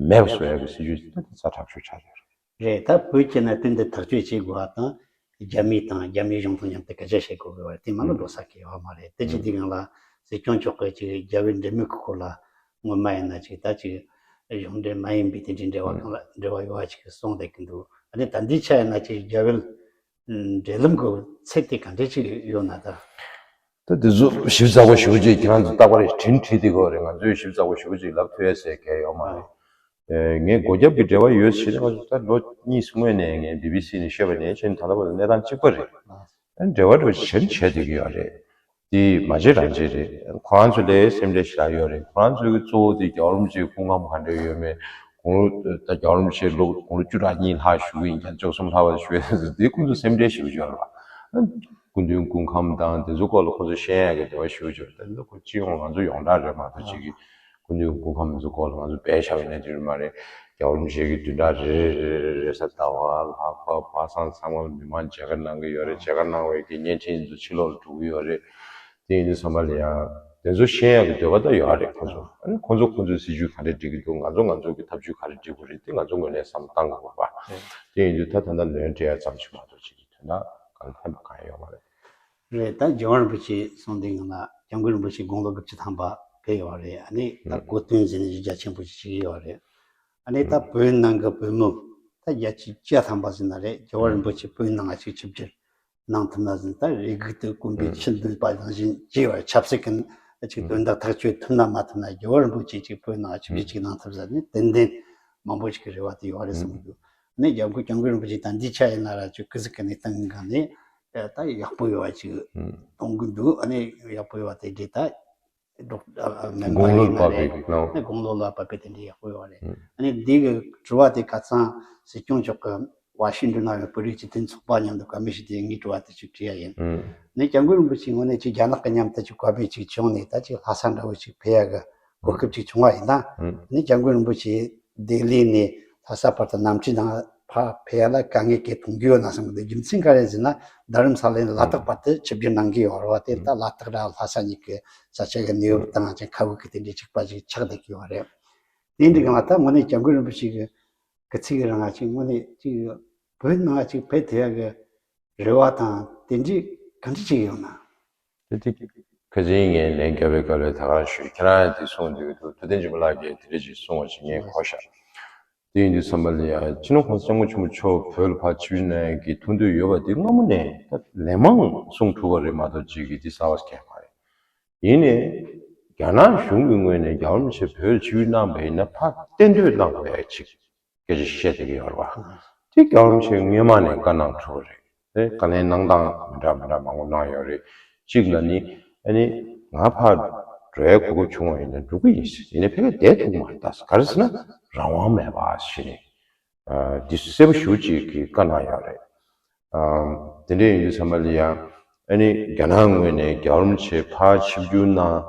མེད་པ་བཟོ་ཡག་གི་སྲིད་ཇུས་དེ་ད་དེ་ཛ་དྲག་ཤོས་ཆགས་ཡོད་རེད། རེད། ད་བོད་ཀྱི་གནད་དོན་འདི་ཐག་གཅོད་བྱེད་དགོས་པ་དང་རྒྱ་མི་དང་རྒྱ་མིའི་གཞུང་དང་མཉམ་དུ་སྐད་ཆ་བཤད་དགོས་པ་དེ་མ་ལ་འགྲོ་ས་གི་ཡོད་མ་རེད། དེ་བྱེད་དུས་སྒང་ལ་སྲིད་སྐྱོང་མཆོག་གིས་ཅིག་རྒྱ་བོད་འབྲེལ་མོལ་གྱི་སྐོར་ལ་སྔོན་མ་ཡིན་ན་ཅིག་ད་ཅིག་གཞུང་འབྲེལ་མ་ཡིན་པའི་དེ་འདྲའི་འབྲེལ་བ་གང་ལ་འབྲེལ་བ་ཡོད་པ་ཅིག་གསུངས་བསྡད་ཀྱི་འདུག་ཨ་ནི་ད་འདི་ཆ་ཡིན་ན་ཅིག་རྒྱ་བོད་འབྲེལ་ལམ་གྱི་ཚད་དེ་ག་འདྲ་ཅིག་ཡོད་ན་ད། ད་དེ་ཚོ་ཞིབ་ཚགས་པོ་ཞེ་པོ་ཅིག་ཁྱེད་རང་ཚོ་རྟག་པར་དྲན་འཁྲིད་བསྡད་ཀྱི་ཡོད་རེད། ང་ཚོས་ཞིབ་ཚགས་པོ་ཞེ་པོ་ཅིག་ལབ་ཐུབ་ཡ་ཟེར་གལ་ཡོད་མ་རེད། ཨེ། ངས་སྒོ་རྒྱབ་ཀྱི་འབྲེལ་བ་ཡོད་ཟེར་ན་ང་ཚོ་ད་ལོ་གཉིས་སྔོན་ནས་ངས་བི་བི་སི་ནས་ཤོད་པ་ནས་བྱས་ནས་ད་ལྟ་བར་དུ་གནས་སྟངས་གཅིག་པ་རེད། ཨ་འབྲེལ་བ་འགྲོ་བྱེད་བྱེད་བསྡད་ཀྱི་ཡོད་རེད། དེ་མ་བྱེད་རང་བྱེད་རེད། ཁོ་རང་ཚོ་ལ་སེམས་ཁྲལ་ཞེ་དྲག་ཡོད་རེད། ཁོ་རང་ཚོའི་གཙོ་བོ་དེ་རྒྱལ་བ་རིན་པོ་ཆེའི་སྐུ་ཁམས་ག་འདྲ་ཡོད་མེད། དགུང་ལོ་ད་རྒྱལ་བ་རིན་པོ་ཆེ་ལོ་དགུང་ལོ་བཅུ་ཕྲག་གཉིས་ལྷག་བཞུགས་ཡིན་ཀྱང་བཅུ་གསུམ་ལྷག་བར་བཞུགས་ཡ་དེ་ཁོ་ཚོ་སེམས་ཁྲལ་ཞེ་པོ་ཅིག་ཡོད་རེད་བ། སྐུ་མདུན་སྐུ་ཁམས་དང་དེ་ཚོ་སྐོར་ལ་ཁོ་ཚོ་ཤེས་ཡག་གི་འདོད་པ་ཞེ་པོ་ཅིག་ཡོད་རེད། ད་ལྟ་ཁོ་སྤྱི་ཡོངས་ང་ཚོ་ཡོངས་གྲགས་རེད་མ་གཏོགས་ཅིག་གི་སྐུ་མདུན་སྐུ་ཁམས་ཚོ་སྐོར་ལ་ང་ཚོ་དཔེ་བཞག་པ་ཡིན་ན་ཅིག་རེད་མ་རེད། རྒྱལ་བ་རིན་པོ་ཆེ་གི་བདུན་ཕྲག་རེ་རེ་རེ་རེ་རེས་གཟའ་ཟླ་བ་ལྷག་པ་བག་གསང་ཚང་མ་ལ་མི་མང་མཇལ་ཁ་གནང་གི་ཡོད་རེད། མཇལ་ཁ་གནང་བའི་གི་བརྙན་འཕྲིན་ཚོ་ཕྱི་ལོགས་ལ་འགྲོ་གི་ཡོད་རེད། དེ་ཡིན་དུས་ཙམ་པ་ལ་ཡང་དེ་ཚོ་ཤེས་ཡག་གི་འདོད་པ་ད་ཡོད་རེད་ཁོ་ཚོ། ཨ་ནི་ཁོ་ཚོ་ཁོ་ཚོའི་སྲིད་ཇུས་ག་འདྲ་སྒྲིག་གི་འདུག་ང་ཚོ་ང་ཚོ་གི་ཐབས་ཇུས་ག་འདྲ་སྒྲིག་དགོས་རེད། དེ་ང་ཚོ་ངོས་ནས་བསམ་བློ་བཏང་དགོས་པ། དེ་ཡིན་དུས་ད་ད་ལྟ་ལོན་སྤྲད་ཡག་ཙམ་ཞིག་མ་གཏོགས་ཅིག་གི་དོན་དག་གང་ཕན་པ་གང་ཡང་ཡོད་མ་རེད། རེད། ད་རྒྱལ་བ་རིན་པོ་ཆེ་གསུང་དུས་ང་ལ་སྐྱབས་མགོན་རིན་པོ་ཆེ་དགུང་ལོ་དགུ་བཅུ་ཐམ་པ་ཕེབས་ཡོད་རེད། ཨ་ནི་ད་ཨང་གོ་སྟོན་ཟེར་ནས་རྒྱ་ཆེན་པོ་ཞིག་བྱེད་ཀྱི་ཡོད་རེད། ཨ་ནི་ད་ཨང་བོད་ནང་གི་བོད་མི་ད་བརྒྱ་ཆ་བརྒྱ་ཐམ་པ་ཟེར་ན་རེད། རྒྱལ་བ་རིན་པོ་ཆེ་བོད་ནང་ང་ཅིག་ཆིབས་བསྒྱུར་གནང་ཐུབ་ན་ཟེར། ད་རེ་སྒུག་ཏུ་དཀོན་པའི་ཨང་ཆུ་འདུས་པ་ནང་བཞིན་བྱས་པར་ཆབ་སྲིད་ཀྱི་ཅིག་དོན་དག་ཐག་གཅོད་ཐུབ་ན་མ་ཐུབ་ན་རྒྱལ་བ་རིན་པོ་ཆེ་ཅིག་བོད་ནང་ཆིབས་བསྒྱུར་ཅིག་གནང་ཐུབ་ས་ནི་ཏན་ཏན་མང་པོ་ཞིག་གི་རེ་བ་དེ་ཡོད་རེད་བསམ་གྱི་འདུག་ཨ་ནི་རྒྱལ་བ་སྐུ་སྐྱབས་མགོན་རིན་པོ་ཆེ་དང་འདི་ཆ་ཡིན་ན་ར་ཅིག་སྐུ་གཟུགས་ཀྱི་གནས་སྟངས་སྒང་ནས་ད་ཡག་པོ་ཡོད་པ་ཅིག་མཐོང་གི་འདུག་ཨ་ནི་ཡག་པོ་ཡོད་པ་དེ་འདྲའི་ད་སྒྲོག་ཨ་ཨ་མེད་པ་དགུང་ལོ་ཡིན་ན་བབས་རེད། པའི་ནང་ཨ་ནི་དགུང་ལོ་ལ་བབས་པའི་དེ་འདྲའི་ཡག་པོ་ཡོད་པ་རེད། ཨ་ནི་འདི་གི་དྲི་བ་དེ་ཁ་སང་སྲིད་སྐྱོང་མཆོག་གི་ཝ་ཤིང་ཏོན་ན་ཡོད་བོད་རིགས་སྤྱི་མཐུན་ཚོགས་པ་མཉམ་དུ་བཀའ་མོལ་ཞུས་དུས་ངས་དྲི་བ་དེ་ཅིག་དྲིས་ཡ་ཡིན། ཨ་ནི་སྐྱབས་མགོན་རིན་པོ་ཆེའི་ངོས་ནས་ཅིག་རྒྱ་ནག་གི་མཉམ་དུ་ཅིག་གོ་བེད་ཅིག་བྱུང་ནས་ད་ཅིག་ལྷ་ས་འདྲ་བོ་ཅིག་ཕེབས་ཡ་གི་གོ་སྐབས་ཅིག་བྱུང་བ་ཡིན་ན། ཨ་ནི་སྐྱབས་མགོན་རིན་པོ་ཆེ་ལྡི་ལི་ནས་ལྷ་ས་བར་དུ་གནམ་གྲུའི་ནང་ཕར་ཕེབས་ཡ་ལ་དཀའ་ངལ་གང་མཐོང་གི་ཡོད་ན་བསམ་གི་འདུག་རྒྱུ་མཚན་ག་རེ་ཟེར་ན། རྡ་རམ་ས་ལ་ནས་ལ་དྭགས་བར་དུ་ཆིབས་བསྒྱུར་གནང་གི་ཡོད་རེད་བ། དེ་ད་ལ་དྭགས་ར་ལྷ་ས་གཉིས་ཀྱི་ས་ཆ་གི་གནས་བབ་དང་ཅིག་ཁ་བུ་གི་དེ་འདྲའི་གཅིག་པ་ཅིག་ཆགས་བསྡད་ཀྱི་ཡོད་རེད། དེ་འདྲའི་སྒང་ལ་ད་དངོས་གནས་སྐྱབས་མགོན་རིན་པོ་ཆེ་གི་སྐུ་ཚེ་གི་རིང་ང་ཅིག་དངོས་གནས་ཅིག་བོད་ནང་ཅིག་ཕེབས་ཐུབ་ཡ་གི་རེ་བ་དང་དེ་འདྲའི་ག་འདྲ་ཅིག་ཡོད་ན། དེ་དེ་ཁ་སང་ངས་ལན་བརྒྱབ་པའི་སྐབས་ལ་ད་ག་རང་ཞུས། ཁྱེད་རང་ཡང་དེ་གསུངས་འདུག་ཐུབ་བསྟན་སྦྱིན་པ་ལགས་ཀྱིས་དེ་འདྲ་ཅིག་གསུངས་པ་ཅིག་ངས་གོ་ཤག་དེ་ཡིན་དུས་ཙམ་པ་ལ་ཡང་སྤྱི་ནོར་༸གོང་ས་༸སྐྱབས་མགོན་ཆེན་པོ་མཆོག་བོད་ལ་ཕར་ཆིབས་བསྒྱུར་གནང་ཡག་གི་ཐུགས་འདོད་ཡོད་པ་དེ་སྔ་མོ་ནས་ད་ལན་མང་གསུངས་གྲུབ་པ་རེད་མ་གཏོགས་ཅིག་གི་དེ་གསར་པ་གང་ཡང་མ་རེད། ཡིན་ནའི་རྒྱ་ནག་གཞུང་གི་ངོས་ནས་རྒྱལ་བ་རིན་པོ་ཆེ་བོད་ལ་ཆིབས་བསྒྱུར་གནང་པ་ཡིན་ན་ཕར་གཏན་སྡོད་གནང་དགོས་ཡག་ཅིག་སྐད་ཆ་བཤད་བསྡད་ཀྱི་ཡོད་རེད་བ། དེ་རྒྱལ་བ་རིན་པོ་ཆེ་སྔོན་མ་ནས་བཀའ་གནང་གྲུབ་པ་རེད། དེ་བཀའ་ལན་གནང་སྟངས་མི་འདྲ་མི་འདྲ་མང་པོ་གནང་ཡོད་རེད། གཅིག་ལ་ནི་ཨ་ནི་ང་ཕར་འགྲོ་ཡའི་གོ་སྐབས་བྱུང་བ་ཡིན་ན་འགྲོ་གི་ཡིན་ཟེར། ཡིན་ནའི་ཕ་གིར་བསྡད་ཐུབ་མ་རེད། ད་ག་རེ་ཟེར་ན་རང་དབང་མེད་པ་ཞེས་ནས་ཨ་འདི་གསལ་པོ་ཞེ་པོ་ཅིག་གི་བཀའ་གནང་ཡོད་རེད། ཨ་དེ་འདྲ་ཡིན་དུས་ཙམ་པ་ལ་ཡང་ཨ་ནི་རྒྱ་ནག་ངོས་ནས་རྒྱལ་བ་རིན་པོ་ཆེ་ཕར་ཆིབས་བསྒྱུར་གནང་།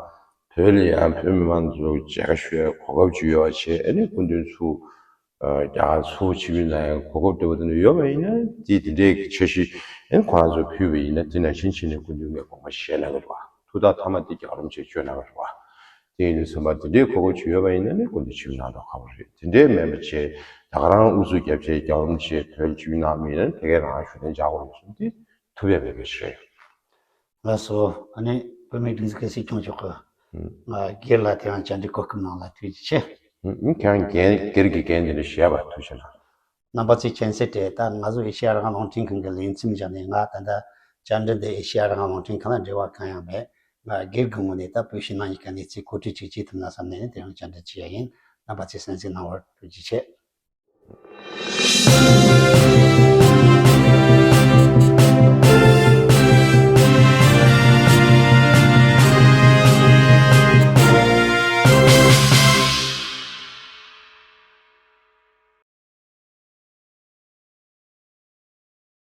བོད་ལ་ཡང་བོད་མི་མང་ཚོ་མཇལ་ཁ་ཞུ་ཡའི་གོ་སྐབས་ཅིག་ཡོད་པ་བྱས། ཨ་ནི་སྐུ་མདུན་ཚུར་ཨ་རྒྱ་གར་ཚུར་ཆིབས་བསྒྱུར་གནང་ཡའི་གོ་སྐབས་འདྲ་བོ་དེ་འདྲ་ཡོད་པ་ཡིན་ན། དེ་དེ་འདྲའི་འཆར་གཞི་ཨ་ནི་ཁོ་རང་ཚོས་ཕུལ་བ་ཡིན་ན་དེ་ནང་བཞིན་བྱས་ནས་སྐུ་མདུན་ནས་དགོངས་པ་བཞེས་གནང་གི་རེད་བ། ཐུགས་ཐག་མཐའ་མ་དེ་རྒྱལ་བ་རིན་པོ་ཆེས་གཅོད་གནང་བ་རེད་བ། དེ་ཡིན་དུས་ཙམ་པ་དེ་འདྲའི་གོ་སྐབས་ཅིག་ཡོད་པ་ཡིན་ན་ནི་སྐུ་མདུན་ཆིབས་གནང་རོགས་ཁག་པོ་རེད། དེ་འདྲའི་མིན་པ་བྱས་ད་ག་རང་ཨུ་ཚུགས་རྒྱབ་བྱས་རྒྱལ་བ་རིན་པོ་ཆེ་བོད་ལ་ཆིབས་གནང་མི་ཡིན་ན་ཕ་གིར་རང་ཤུགས་ལྡན་བྱ་དགོས་རེད་གསུངས་ཏེ་ཐུབ་ཡ་མེད་པ་ཞིག་རེད། ལགས་སོ། ཨ་ནི་བོད་མིའི་སྒྲིག་འཛུགས་ཀྱི་སྲིད་སྐྱོང་མཆོག་གི་ང་སྒེར་ལ་དེ་ཡང་བཅར་འདྲི་གོ་སྐབས་གནང་ལ་ཐུགས་རྗེ་ཆེ། ཨུ་ཁྱེད་རང་སྒེར་སྒེར་གྱི་འགན་དེ་འདྲ་བཞེས་པ་ཐུགས་རྗེ་གནང་། རྣམ་པ་ཚོས་མཁྱེན་གསལ་རེད། ད་ང་ཚོ་ཨེ་ཤེ་ཡ་རང་དབང་རླུང་འཕྲིན་ཁང་གི་ལས་མཚམས་བཞག་ནས་ང་ད་ལྟ་བཅར་འདྲི་འདི་ཨེ་ཤེ་ཡ་རང་དབང་རླུང་འཕྲིན་ཁང་ལ་འབྲེལ་བ་གང་ཡང་མེད། ང་སྒེར་གྱི་ངོས་ནས་ད་བོད་ཕྱི་ནང་གཉིས་ཀ་གནས་ཚུལ་གོ་སྒྲིག་ཅིག་བྱེད་ཐུབ་ན་བསམ་ནས་དེ་རིང་བཅར་འདྲི་བྱས་ཡིན། རྣམ་པ་ཚོས་གསན་གཟིགས་གནང་བར་ཐུགས་རྗེ་ཆེ།